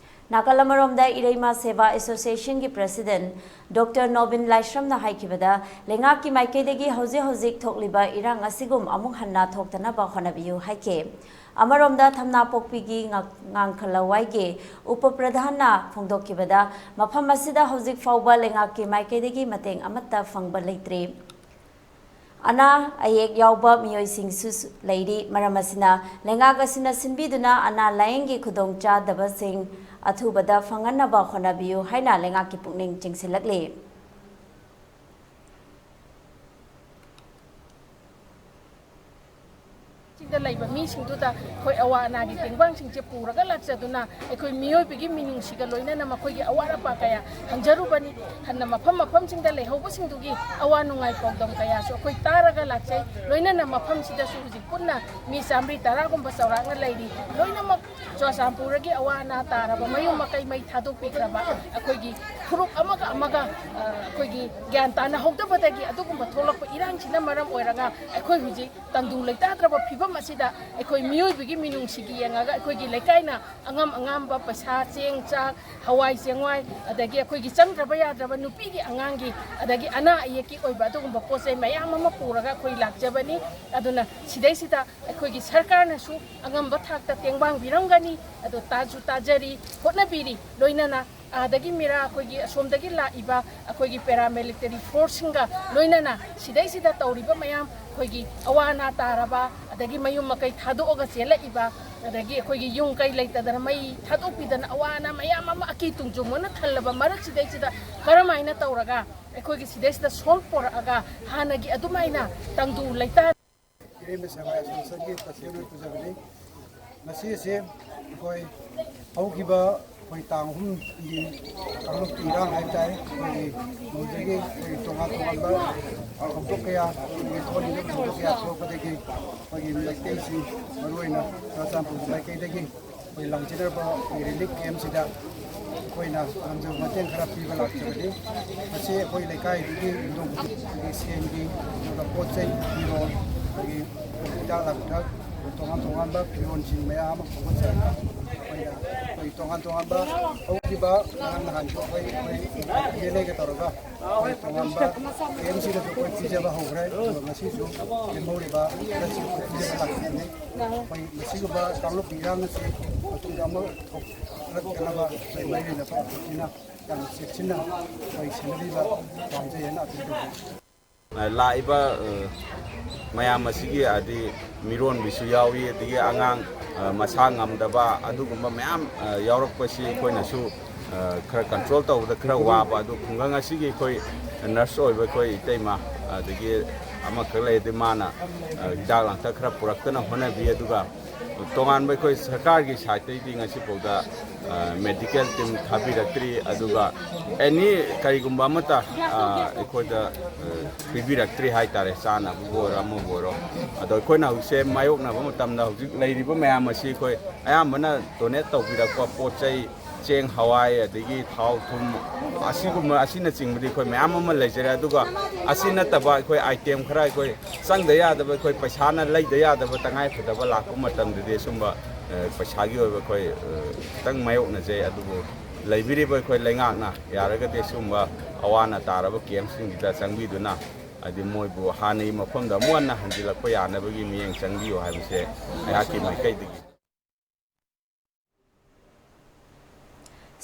ꯅꯥꯀꯜ ꯑꯃꯔꯣꯝꯗ ꯏꯔꯩꯃꯥ ꯁꯦꯕꯥ ꯑꯦꯁꯣꯁꯤꯌꯦꯁꯟꯒꯤ ꯄ꯭ꯔꯦꯁꯤꯗꯦꯟꯠ ꯗꯣꯛꯇꯔ ꯅꯣꯕꯤꯟ ꯂꯥꯏꯁ꯭ꯔꯝꯅ ꯍꯥꯏꯈꯤꯕꯗ, ꯂꯩꯉꯥꯛꯀꯤ ꯃꯥꯏꯀꯩꯗꯒꯤ ꯍꯧꯖꯤꯛ ꯍꯧꯖꯤꯛ ꯊꯣꯛꯂꯤꯕ ꯏꯔꯥꯡ ꯑꯁꯤꯒꯨꯝ ꯑꯃꯨꯛ ꯍꯟꯅ ꯊꯣꯛꯇꯅꯕ ꯍꯣꯠꯅꯕꯤꯌꯨ ꯍꯥꯏꯈꯤ꯫ ꯑꯃꯔꯣꯝꯗ ꯊꯝꯅꯥꯄꯣꯛꯄꯤꯒꯤ ꯉꯥ-, ꯉꯥꯡꯈ ꯂꯋꯥꯏꯒꯤ ꯎꯄ ꯄ꯭ꯔꯙꯥꯟꯅ ꯐꯣꯡꯗꯣꯛꯈꯤꯕꯗ, ꯃꯐꯝ ꯑꯁꯤꯗ ꯍꯧꯖꯤꯛ ꯐꯥꯎꯕ ꯂꯩꯉꯥꯛꯀꯤ ꯃꯥꯏꯀꯩꯗꯒꯤ ꯃꯇꯦꯡ ꯑꯃꯠꯇ ꯐꯪꯕ ꯂꯩꯇ꯭ꯔꯤ꯫ ꯑꯅꯥ ꯑꯌꯦꯛ ꯌꯥꯎꯕ ꯃꯤꯑꯣꯏꯁꯤꯡꯁꯨ ꯂꯩꯔꯤ꯫ ꯃꯔꯝ ꯑꯁꯤꯅ, ꯂꯩꯉꯥꯛ ꯑꯁꯤꯅ ꯁꯤꯟꯕꯤꯗꯨꯅ ꯑꯅꯥ ꯂꯥꯌꯦꯡꯒꯤ ꯈꯨꯗꯣꯡꯆꯥꯗꯕꯁꯤꯡ ꯑꯊꯨꯕꯗ ꯐꯪꯍꯟꯅꯕ ꯍꯣꯠꯅꯕꯤꯌꯨ ꯍꯥꯏꯅ ꯂꯩꯉꯥꯛꯀꯤ ꯄꯨꯛꯅꯤꯡ ꯆꯤꯡꯁꯤꯜꯂꯛꯂꯤ꯫ ꯆꯤꯡꯗ ꯂꯩꯕ ꯃꯤꯁꯤꯡꯗꯨꯗ ꯑꯩꯈꯣꯏ ꯑꯋꯥ ꯑꯅꯥꯒꯤ ꯇꯦꯡꯕꯥꯡꯁꯤꯡꯁꯦ ꯄꯨꯔꯒ ꯂꯥꯛꯆꯗꯨꯅ, ꯑꯩꯈꯣꯏ ꯃꯤꯑꯣꯏꯕꯒꯤ ꯃꯤꯅꯨꯡꯁꯤꯒ ꯂꯣꯏꯅꯅ ꯃꯈꯣꯏꯒꯤ ꯑꯋꯥꯠ ꯑꯄꯥ ꯀꯌꯥ ꯍꯪꯖꯔꯨꯕꯅꯤ꯫ ꯍꯟꯅ ꯃꯐꯝ ꯃꯐꯝꯁꯤꯡꯗ ꯂꯩꯍꯧꯕꯁꯤꯡꯗꯨꯒꯤ ꯑꯋꯥ ꯅꯨꯡꯉꯥꯏ ꯄꯥꯎꯗꯝ ꯀꯌꯥꯁꯨ ꯑꯩꯈꯣꯏ ꯇꯥꯔꯒ ꯂꯥꯛꯆꯩ꯫ ꯂꯣꯏꯅꯅ ꯃꯐꯝꯁꯤꯗꯁꯨ ꯍꯧꯖꯤꯛ ꯄꯨꯟꯅ ꯃꯤ ꯆꯥꯃꯔꯤ ꯇꯔꯥꯒꯨꯝꯕ ꯆꯥꯎꯔꯥꯛꯅ ꯂꯩꯔꯤ꯫ ꯂꯣꯏꯅꯃꯛ ꯆꯨꯔꯆꯥꯟꯄꯨꯔꯗꯒꯤ ꯑꯋꯥ ꯑꯅꯥ ꯇꯥꯔꯕ, ꯃꯌꯨꯝ ꯃꯀꯩ ꯃꯩ ꯊꯥꯗꯣꯛꯄꯤꯈ꯭ꯔꯕ ꯑꯩꯈꯣꯏꯒꯤ ꯐꯨꯔꯨꯞ ꯑꯃꯒ ꯑꯃꯒ, ꯑ, ꯑꯩꯈꯣꯏꯒꯤ ꯒ꯭ꯌꯥꯟ ꯇꯥꯅꯍꯧꯗꯕꯗꯒꯤ ꯑꯗꯨꯒꯨꯝꯕ ꯊꯣꯛꯂꯛꯄ ꯏꯔꯥꯡꯁꯤꯅ ꯃꯔꯝ ꯑꯣꯏꯔꯒ ꯑꯩꯈꯣꯏ ꯍꯧꯖꯤꯛ ꯇꯪꯗꯨ ꯂꯩꯇꯥꯗ꯭ꯔꯕ ꯐꯤꯕꯝ ꯑꯁꯤꯗ ꯑꯩꯈꯣꯏ ꯃꯤꯑꯣꯏꯕꯒꯤ ꯃꯤꯅꯨꯡꯁꯤꯒꯤ ꯌꯦꯡꯉꯒ ꯑꯩꯈꯣꯏꯒꯤ ꯂꯩꯀꯥꯏꯅ ꯑꯉꯝ ꯑꯉꯝꯕ ꯄꯩꯁꯥ, ꯆꯦꯡ, ꯆꯥꯛ, ꯍꯋꯥꯏ ꯆꯦꯡꯋꯥꯏ, ꯑꯗꯒꯤ ꯑꯩꯈꯣꯏꯒꯤ ꯆꯪꯗ꯭ꯔꯕ ꯌꯥꯗ꯭ꯔꯕ ꯅꯨꯄꯤꯒꯤ, ꯑꯉꯥꯡꯒꯤ, ꯑꯗꯒꯤ ꯑꯅꯥ ꯑꯌꯦꯛꯀꯤ ꯑꯣꯏꯕ ꯑꯗꯨꯒꯨꯝꯕ ꯄꯣꯠ ꯆꯩ ꯃꯌꯥꯝ ꯑꯃ ꯄꯨꯔꯒ ꯑꯩꯈꯣꯏ ꯂꯥꯛꯆꯕꯅꯤ꯫ ꯑꯗꯨꯅ ꯁꯤꯗꯩꯁꯤꯗ ꯑꯩꯈꯣꯏꯒꯤ ꯁꯔꯀꯥꯔꯅꯁꯨ ꯑꯉꯝꯕ ꯊꯥꯛꯇ ꯇꯦꯡꯕꯥꯡꯕꯤꯔꯝꯒꯅꯤ꯫ ꯑꯗꯣ ꯇꯥꯁꯨ ꯇꯥꯖꯔꯤ, ꯍꯣꯠꯅꯕꯤꯔꯤ꯫ ꯂꯣꯏꯅꯅ ꯑꯥꯗꯒꯤ ꯃꯤꯔꯥ, ꯑꯩꯈꯣꯏꯒꯤ ꯑꯁꯣꯝꯗꯒꯤ ꯂꯥꯛꯏꯕ ꯑꯩꯈꯣꯏꯒꯤ paramilitary forceꯁꯤꯡꯒ ꯂꯣꯏꯅꯅ ꯁꯤꯗꯩꯁꯤꯗ ꯇꯧꯔꯤꯕ ꯃꯌꯥꯝ, ꯑꯩꯈꯣꯏꯒꯤ ꯑꯋꯥ ꯑꯅꯥ ꯇꯥꯔꯕ, ꯑꯗꯒꯤ ꯃꯌꯨꯝ ꯃꯀꯩ ꯊꯥꯗꯣꯛꯑꯒ ꯆꯦꯜꯂꯛꯏꯕ, ꯑꯗꯒꯤ ꯑꯩꯈꯣꯏꯒꯤ ꯌꯨꯝ ꯀꯩ ꯂꯩꯇꯗꯅ ꯃꯩ ꯊꯥꯗꯣꯛꯄꯤꯗꯅ ꯑꯋꯥ ꯑꯅꯥ ꯃꯌꯥꯝ ꯑꯃ ꯑꯀꯤ ꯇꯨꯡꯖꯨꯡꯕꯅ ꯊꯜꯂꯕ ꯃꯔꯛꯁꯤꯗꯩꯁꯤꯗ ꯀꯔꯝꯍꯥꯏꯅ ꯇꯧꯔꯒ ꯑꯩꯈꯣꯏꯒꯤ ꯁꯤꯗꯩꯁꯤꯗ solve ꯄꯣꯔꯛꯑꯒ ꯍꯥꯟꯅꯒꯤ ꯑꯗꯨꯃꯥꯏꯅ ꯇꯪꯗꯨ ꯂꯩꯇꯥ ꯏꯔꯩꯃ ꯁꯦꯕꯥ ꯑꯦꯁꯣꯁꯤꯌꯦꯁꯟꯒꯤ ꯄ꯭ꯔꯁꯤꯗꯦꯟ ꯑꯣꯏꯅ ꯄꯨꯖꯕꯅꯤ꯫ ꯉꯁꯤ ꯑꯁꯤ ꯑꯩꯈꯣꯏ ꯍꯧꯈꯤꯕ ꯑꯩꯈꯣꯏ ꯇꯥꯡ ꯑꯍꯨꯝꯒꯤ ꯀꯥꯡꯂꯨꯞꯀꯤ ꯏꯔꯥꯡ ꯍꯥꯏꯕ ꯇꯥꯔꯦ, ꯑꯩꯈꯣꯏꯒꯤ ꯃꯗꯨꯗꯒꯤ ꯑꯩꯈꯣꯏꯒꯤ ꯇꯣꯉꯥꯟ ꯇꯣꯉꯥꯟꯕ ꯊꯧꯗꯣꯛ ꯀꯌꯥ, ꯑꯩꯈꯣꯏꯒꯤ ꯊꯣꯛꯍꯜꯂꯤꯕ ꯊꯧꯗꯣꯛ ꯀꯌꯥ ꯊꯣꯛꯂꯛꯄꯗꯒꯤ ꯑꯩꯈꯣꯏꯒꯤ ꯃꯩꯇꯩꯁꯤꯡ, ꯃꯔꯨꯑꯣꯏꯅ ꯆꯨꯔꯆꯥꯟꯄꯨꯔꯒꯤ ꯃꯥꯏꯀꯩꯗꯒꯤ ꯑꯩꯈꯣꯏ ꯂꯥꯡꯖꯤꯟꯅꯔꯕ ꯑꯩꯈꯣꯏ relief campꯁꯤꯗ ꯑꯩꯈꯣꯏꯅ ꯉꯝꯖꯕ ꯃꯇꯦꯡ ꯈꯔ ꯄꯤꯕ ꯂꯥꯛꯆꯕꯅꯤ꯫ ꯃꯁꯤ ꯑꯩꯈꯣꯏ ꯂꯩꯀꯥꯏꯗꯨꯒꯤ ꯌꯨꯝꯊꯣꯡ ꯈꯨꯗꯤꯡꯃꯛꯀꯤ ꯁꯦꯟꯒꯤ, ꯑꯗꯨꯒ ꯄꯣꯠ ꯆꯩ, ꯐꯤꯔꯣꯜ, ꯑꯩꯈꯣꯏꯒꯤ ꯍꯤꯗꯥꯛ ꯂꯥꯡꯊꯛ, ꯇꯣꯉꯥꯟ ꯇꯣꯉꯥꯟꯕ ꯐꯤꯔꯣꯜꯁꯤꯡ ꯃꯌꯥꯝ ꯑꯃ ꯈꯣꯝꯒꯠꯆꯔꯒ ꯑꯩꯈꯣꯏꯅ ꯑꯩꯈꯣꯏ ꯇꯣꯉꯥꯟ ꯇꯣꯉꯥꯟꯕ ꯍꯧꯈꯤꯕ ꯉꯔꯥꯡ ꯅꯍꯥꯟꯁꯨ ꯑꯩꯈꯣꯏ, ꯑꯩꯈꯣꯏ MLAꯒ ꯇꯧꯔꯒ ꯑꯩꯈꯣꯏ ꯇꯣꯉꯥꯟꯕ campꯁꯤꯗꯁꯨ ꯑꯩꯈꯣꯏ ꯄꯤꯖꯕ ꯍꯧꯈ꯭ꯔꯦ꯫ ꯑꯗꯨꯒ ꯉꯁꯤꯁꯨ ꯂꯦꯝꯍꯧꯔꯤꯕ ꯈꯔꯁꯤ ꯑꯩꯈꯣꯏ ꯄꯤꯖꯕ ꯂꯥꯛꯆꯕꯅꯤ꯫ ꯑꯩꯈꯣꯏ ꯃꯁꯤꯒꯨꯝꯕ ꯀꯥꯡꯂꯨꯞꯀꯤ ꯏꯔꯥꯡ ꯑꯁꯤ ꯃꯇꯨꯡꯗ ꯑꯃꯨꯛ ꯊꯣꯛꯂꯛꯇꯅꯕ ꯑꯩꯈꯣꯏ ꯃꯔꯤ ꯂꯩꯅꯕ ꯑꯩꯈꯣꯏꯁꯤꯅ ꯌꯥꯝ ꯆꯦꯛꯁꯤꯟꯅ ꯑꯩꯈꯣꯏ ꯁꯦꯟꯅꯕꯤꯕ ꯄꯥꯝꯖꯩ ꯍꯥꯏꯅ ꯑꯄꯤꯜ ꯇꯧꯖꯩ꯫ ꯂꯥꯛꯏꯕ ꯃꯌꯥꯝ ꯑꯁꯤꯒꯤ ꯍꯥꯏꯗꯤ ꯃꯤꯔꯣꯟꯕꯤꯁꯨ ꯌꯥꯎꯏ, ꯑꯗꯒꯤ ꯑꯉꯥꯡ ꯃꯁꯥ ꯉꯝꯗꯕ ꯑꯗꯨꯒꯨꯝꯕ ꯃꯌꯥꯝ ꯌꯥꯎꯔꯛꯄꯁꯤ ꯑꯩꯈꯣꯏꯅꯁꯨ ꯈꯔ ꯀꯟꯇ꯭ꯔꯣꯜ ꯇꯧꯕꯗ ꯈꯔ ꯋꯥꯕ꯫ ꯑꯗꯨ ꯈꯨꯡꯒꯪ ꯑꯁꯤꯒꯤ ꯑꯩꯈꯣꯏ ꯅꯔꯁ ꯑꯣꯏꯕ ꯑꯩꯈꯣꯏ ꯏꯇꯩꯃ, ꯑꯗꯒꯤ ꯑꯃꯈꯛ ꯂꯩ, ꯑꯗꯨ ꯃꯥꯅ ꯍꯤꯗꯥꯛ ꯂꯥꯡꯊꯛ ꯈꯔ ꯄꯨꯔꯛꯇꯅ ꯍꯣꯠꯅꯕꯤ꯫ ꯑꯗꯨꯒ ꯇꯣꯉꯥꯟꯕ ꯑꯩꯈꯣꯏ ꯁꯔꯀꯥꯔꯒꯤ ꯁꯥꯏꯠꯇꯒꯤꯗꯤ ꯉꯁꯤꯐꯥꯎꯗ ꯃꯦꯗꯤꯀꯦꯜ ꯇꯤꯝ ꯊꯥꯕꯤꯔꯛꯇ꯭ꯔꯤ꯫ ꯑꯗꯨꯒ ꯑꯦꯅꯤ ꯀꯔꯤꯒꯨꯝꯕ ꯑꯃꯠꯇ ꯑꯩꯈꯣꯏꯗ ꯄꯤꯕꯤꯔꯛꯇ꯭ꯔꯤ ꯍꯥꯏꯇꯥꯔꯦ, ꯆꯥꯅꯕꯕꯨ ꯑꯣꯏꯔꯣ ꯑꯃꯕꯨ ꯑꯣꯏꯔꯣ꯫ ꯑꯗꯣ ꯑꯩꯈꯣꯏꯅ ꯍꯧꯖꯤꯛꯁꯦ ꯃꯥꯌꯣꯛꯅꯕ ꯃꯇꯝꯗ ꯍꯧꯖꯤꯛ ꯂꯩꯔꯤꯕ ꯃꯌꯥꯝ ꯑꯁꯤ ꯑꯩꯈꯣꯏ ꯑꯌꯥꯝꯕꯅ ꯗꯣꯅꯦꯠ ꯇꯧꯕꯤꯔꯛꯄ ꯄꯣꯠ ꯆꯩ, ꯆꯦꯡ, ꯍꯋꯥꯏ, ꯑꯗꯒꯤ ꯊꯥꯎ, ꯊꯨꯝ, ꯑꯁꯤꯒꯨꯝꯕ ꯑꯁꯤꯅꯆꯤꯡꯕꯗꯤ ꯑꯩꯈꯣꯏ ꯃꯌꯥꯝ ꯑꯃ ꯂꯩꯖꯔꯦ꯫ ꯑꯗꯨꯒ ꯑꯁꯤ ꯅꯠꯇꯕ ꯑꯩꯈꯣꯏ ꯑꯥꯏꯇꯦꯝ ꯈꯔ, ꯑꯩꯈꯣꯏ ꯆꯪꯗ ꯌꯥꯗꯕ, ꯑꯩꯈꯣꯏ ꯄꯩꯁꯥꯅ ꯂꯩꯗ ꯌꯥꯗꯕ ꯇꯉꯥꯏ ꯐꯗꯕ ꯂꯥꯛꯄ ꯃꯇꯝꯗꯗꯤ ꯁꯨꯝꯕ ꯄꯩꯁꯥꯒꯤ ꯑꯣꯏꯕ ꯑꯩꯈꯣꯏ ꯈꯤꯇꯪ ꯃꯥꯌꯣꯛꯅꯖꯩ꯫ ꯑꯗꯨꯕꯨ ꯂꯩꯕꯤꯔꯤꯕ ꯑꯩꯈꯣꯏ ꯂꯩꯉꯥꯛꯅ ꯌꯥꯔꯒꯗꯤ ꯁꯤꯒꯨꯝꯕ ꯑꯋꯥ ꯑꯅꯥ ꯇꯥꯔꯕ ꯀꯦꯝꯞꯁꯤꯡꯁꯤꯗ ꯆꯪꯕꯤꯗꯨꯅ ꯍꯥꯏꯗꯤ ꯃꯣꯏꯕꯨ ꯍꯥꯟꯅꯒꯤ ꯃꯐꯝꯗ ꯑꯃꯨꯛ ꯍꯟꯅ ꯍꯟꯖꯤꯜꯂꯛꯄ ꯌꯥꯅꯕꯒꯤ ꯃꯤꯠꯌꯦꯡ ꯆꯪꯕꯤꯌꯨ ꯍꯥꯏꯕꯁꯦ ꯑꯩꯍꯥꯛꯀꯤ ꯃꯥꯏꯀꯩꯗꯒꯤ꯫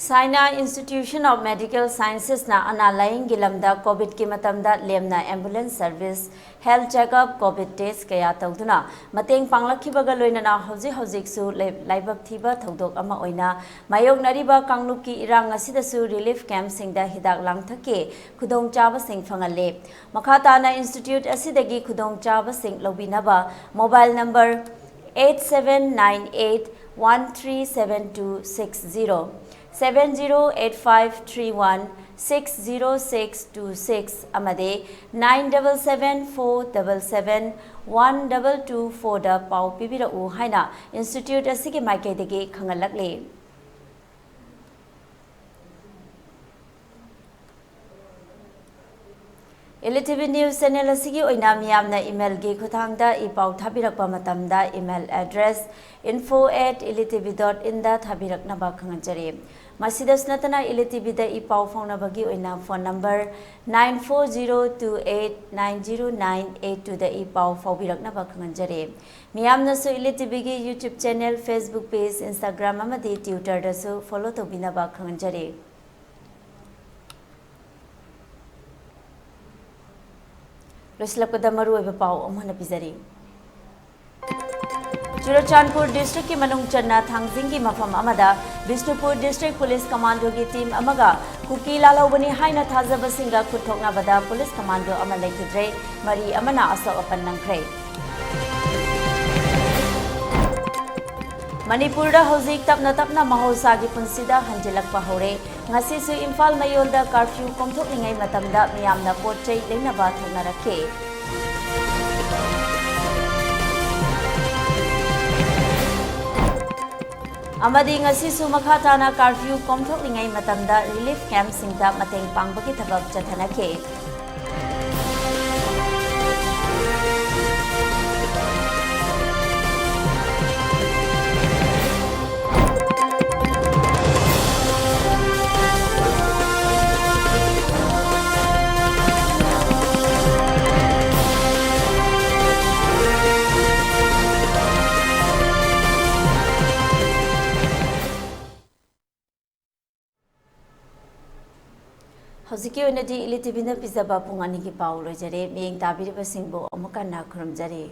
Saina Institution of Medical Sciences ꯅ ꯑꯅꯥ ꯂꯥꯌꯦꯡꯒꯤ ꯂꯝꯗ ꯀꯣꯚꯤꯗꯀꯤ ꯃꯇꯝꯗ ꯂꯦꯝꯅ ambulance service, health checkup, COVID test ꯀꯌꯥ ꯇꯧꯗꯨꯅ ꯃꯇꯦꯡ ꯄꯥꯡꯂꯛꯈꯤꯕꯒ ꯂꯣꯏꯅꯅ ꯍꯧꯖꯤꯛ ꯍꯧꯖꯤꯛꯁꯨ ꯂꯥꯏꯕꯛ ꯊꯤꯕ ꯊꯧꯗꯣꯛ ꯑꯃ ꯑꯣꯏꯅ ꯃꯥꯌꯣꯛꯅꯔꯤꯕ ꯀꯥꯡꯂꯨꯞꯀꯤ ꯏꯔꯥꯡ ꯑꯁꯤꯗꯁꯨ ꯔꯤꯂꯤꯐ ꯀꯦꯝꯞꯁꯤꯡꯗ ꯍꯤꯗꯥꯛ ꯂꯥꯡꯊꯛꯀꯤ ꯈꯨꯗꯣꯡꯆꯥꯕꯁꯤꯡ ꯐꯪꯍꯜꯂꯤ꯫ ꯃꯈꯥ ꯇꯥꯅ ꯏꯟꯁꯇꯤꯇ꯭ꯌꯨꯠ ꯑꯁꯤꯗꯒꯤ ꯈꯨꯗꯣꯡꯆꯥꯕꯁꯤꯡ ꯂꯧꯕꯤꯅꯕ mobile number eight seven nine eight one three seven two six zero, seven zero eight five three one six zero six two six ꯑꯃꯗꯤ nine double seven four double seven one double two four ꯗ ꯄꯥꯎ ꯄꯤꯕꯤꯔꯛꯎ ꯍꯥꯏꯅ ꯏꯟꯁꯇꯤꯇ꯭ꯌꯨꯠ ꯑꯁꯤꯒꯤ ꯃꯥꯏꯀꯩꯗꯒꯤ ꯈꯪꯍꯜꯂꯛꯂꯤ꯫ ꯏꯂꯤ ꯇꯤꯚꯤ ꯅ꯭ꯌꯨꯁ ꯆꯦꯅꯦꯜ ꯑꯁꯤꯒꯤ ꯑꯣꯏꯅ ꯃꯤꯌꯥꯝꯅ ꯏꯃꯦꯜꯒꯤ ꯈꯨꯠꯊꯥꯡꯗ ꯏ ꯄꯥꯎ ꯊꯥꯕꯤꯔꯛꯄ ꯃꯇꯝꯗ email address info at ilitivi dot in ꯗ ꯊꯥꯕꯤꯔꯛꯅꯕ ꯈꯪꯍꯟꯖꯔꯤ꯫ ꯃꯁꯤꯗꯁꯨ ꯅꯠꯇꯅ ꯏꯂꯤ ꯇꯤꯚꯤꯗ ꯏ ꯄꯥꯎ ꯐꯥꯎꯅꯕꯒꯤ ꯑꯣꯏꯅ phone number nine four zero two eight nine zero nine eight two ꯗ ꯏ ꯄꯥꯎ ꯐꯥꯎꯕꯤꯔꯛꯅꯕ ꯈꯪꯍꯟꯖꯔꯤ꯫ ꯃꯤꯌꯥꯝꯅꯁꯨ ꯏꯂꯤ ꯇꯤꯚꯤꯒꯤ YouTube channel, Facebook page, Instagram ꯑꯃꯗꯤ Twitter ꯗꯁꯨ ꯐꯣꯂꯣ ꯇꯧꯕꯤꯅꯕ ꯈꯪꯍꯟꯖꯔꯤ꯫ ꯂꯣꯏꯁꯤꯜꯂꯛꯄꯗ ꯃꯔꯨꯑꯣꯏꯕ ꯄꯥꯎ ꯑꯃꯨꯛ ꯍꯟꯅ ꯄꯤꯖꯔꯤ꯫ ꯆꯨꯔꯆꯥꯟꯄꯨꯔ districtꯀꯤ ꯃꯅꯨꯡ ꯆꯟꯅ ꯊꯥꯡꯖꯤꯡꯒꯤ ꯃꯐꯝ ꯑꯃꯗ ꯕꯤꯁꯅꯨꯄꯨꯔ district police commandoꯒꯤ team ꯑꯃꯒ ꯀꯨꯀꯤ ꯂꯥꯜꯍꯧꯕꯅꯤ ꯍꯥꯏꯅ ꯊꯥꯖꯕꯁꯤꯡꯒ ꯈꯨꯠ ꯊꯣꯛꯅꯕꯗ police commando ꯑꯃ ꯂꯩꯈꯤꯗ꯭ꯔꯦ, ꯃꯔꯤ ꯑꯃꯅ ꯑꯁꯣꯛ ꯑꯄꯟ ꯅꯪꯈ꯭ꯔꯦ꯫ ꯃꯅꯤꯄꯨꯔꯗ ꯍꯧꯖꯤꯛ ꯇꯞꯅ ꯇꯞꯅ ꯃꯍꯧꯁꯥꯒꯤ ꯄꯨꯟꯁꯤꯗ ꯍꯟꯖꯤꯜꯂꯛꯄ ꯍꯧꯔꯦ꯫ ꯉꯁꯤꯁꯨ ꯏꯝꯐꯥꯜ ꯃꯌꯣꯜꯗ curfew ꯀꯣꯝꯊꯣꯛꯂꯤꯉꯩ ꯃꯇꯝꯗ ꯃꯤꯌꯥꯝꯅ ꯄꯣꯠ ꯆꯩ ꯂꯩꯅꯕ ꯊꯣꯛꯅꯔꯛꯈꯤ꯫ ꯑꯃꯗꯤ ꯉꯁꯤꯁꯨ ꯃꯈꯥ ꯇꯥꯅ curfew ꯀꯣꯝꯊꯣꯛꯂꯤꯉꯩ ꯃꯇꯝꯗ relief campꯁꯤꯡꯗ ꯃꯇꯦꯡ ꯄꯥꯡꯕꯒꯤ ꯊꯕꯛ ꯆꯠꯊꯅꯈꯤ꯫ ꯍꯧꯖꯤꯛꯀꯤ ꯑꯣꯏꯅꯗꯤ ꯏꯂꯤꯇꯤꯚꯤꯅ ꯄꯤꯖꯕ ꯄꯨꯡ ꯑꯅꯤꯒꯤ ꯄꯥꯎ ꯂꯣꯏꯖꯔꯦ꯫ ꯃꯤꯠꯌꯦꯡ ꯇꯥꯕꯤꯔꯤꯕꯁꯤꯡꯕꯨ ꯑꯃꯨꯛ ꯍꯟꯅ ꯈꯨꯔꯨꯝꯖꯔꯤ꯫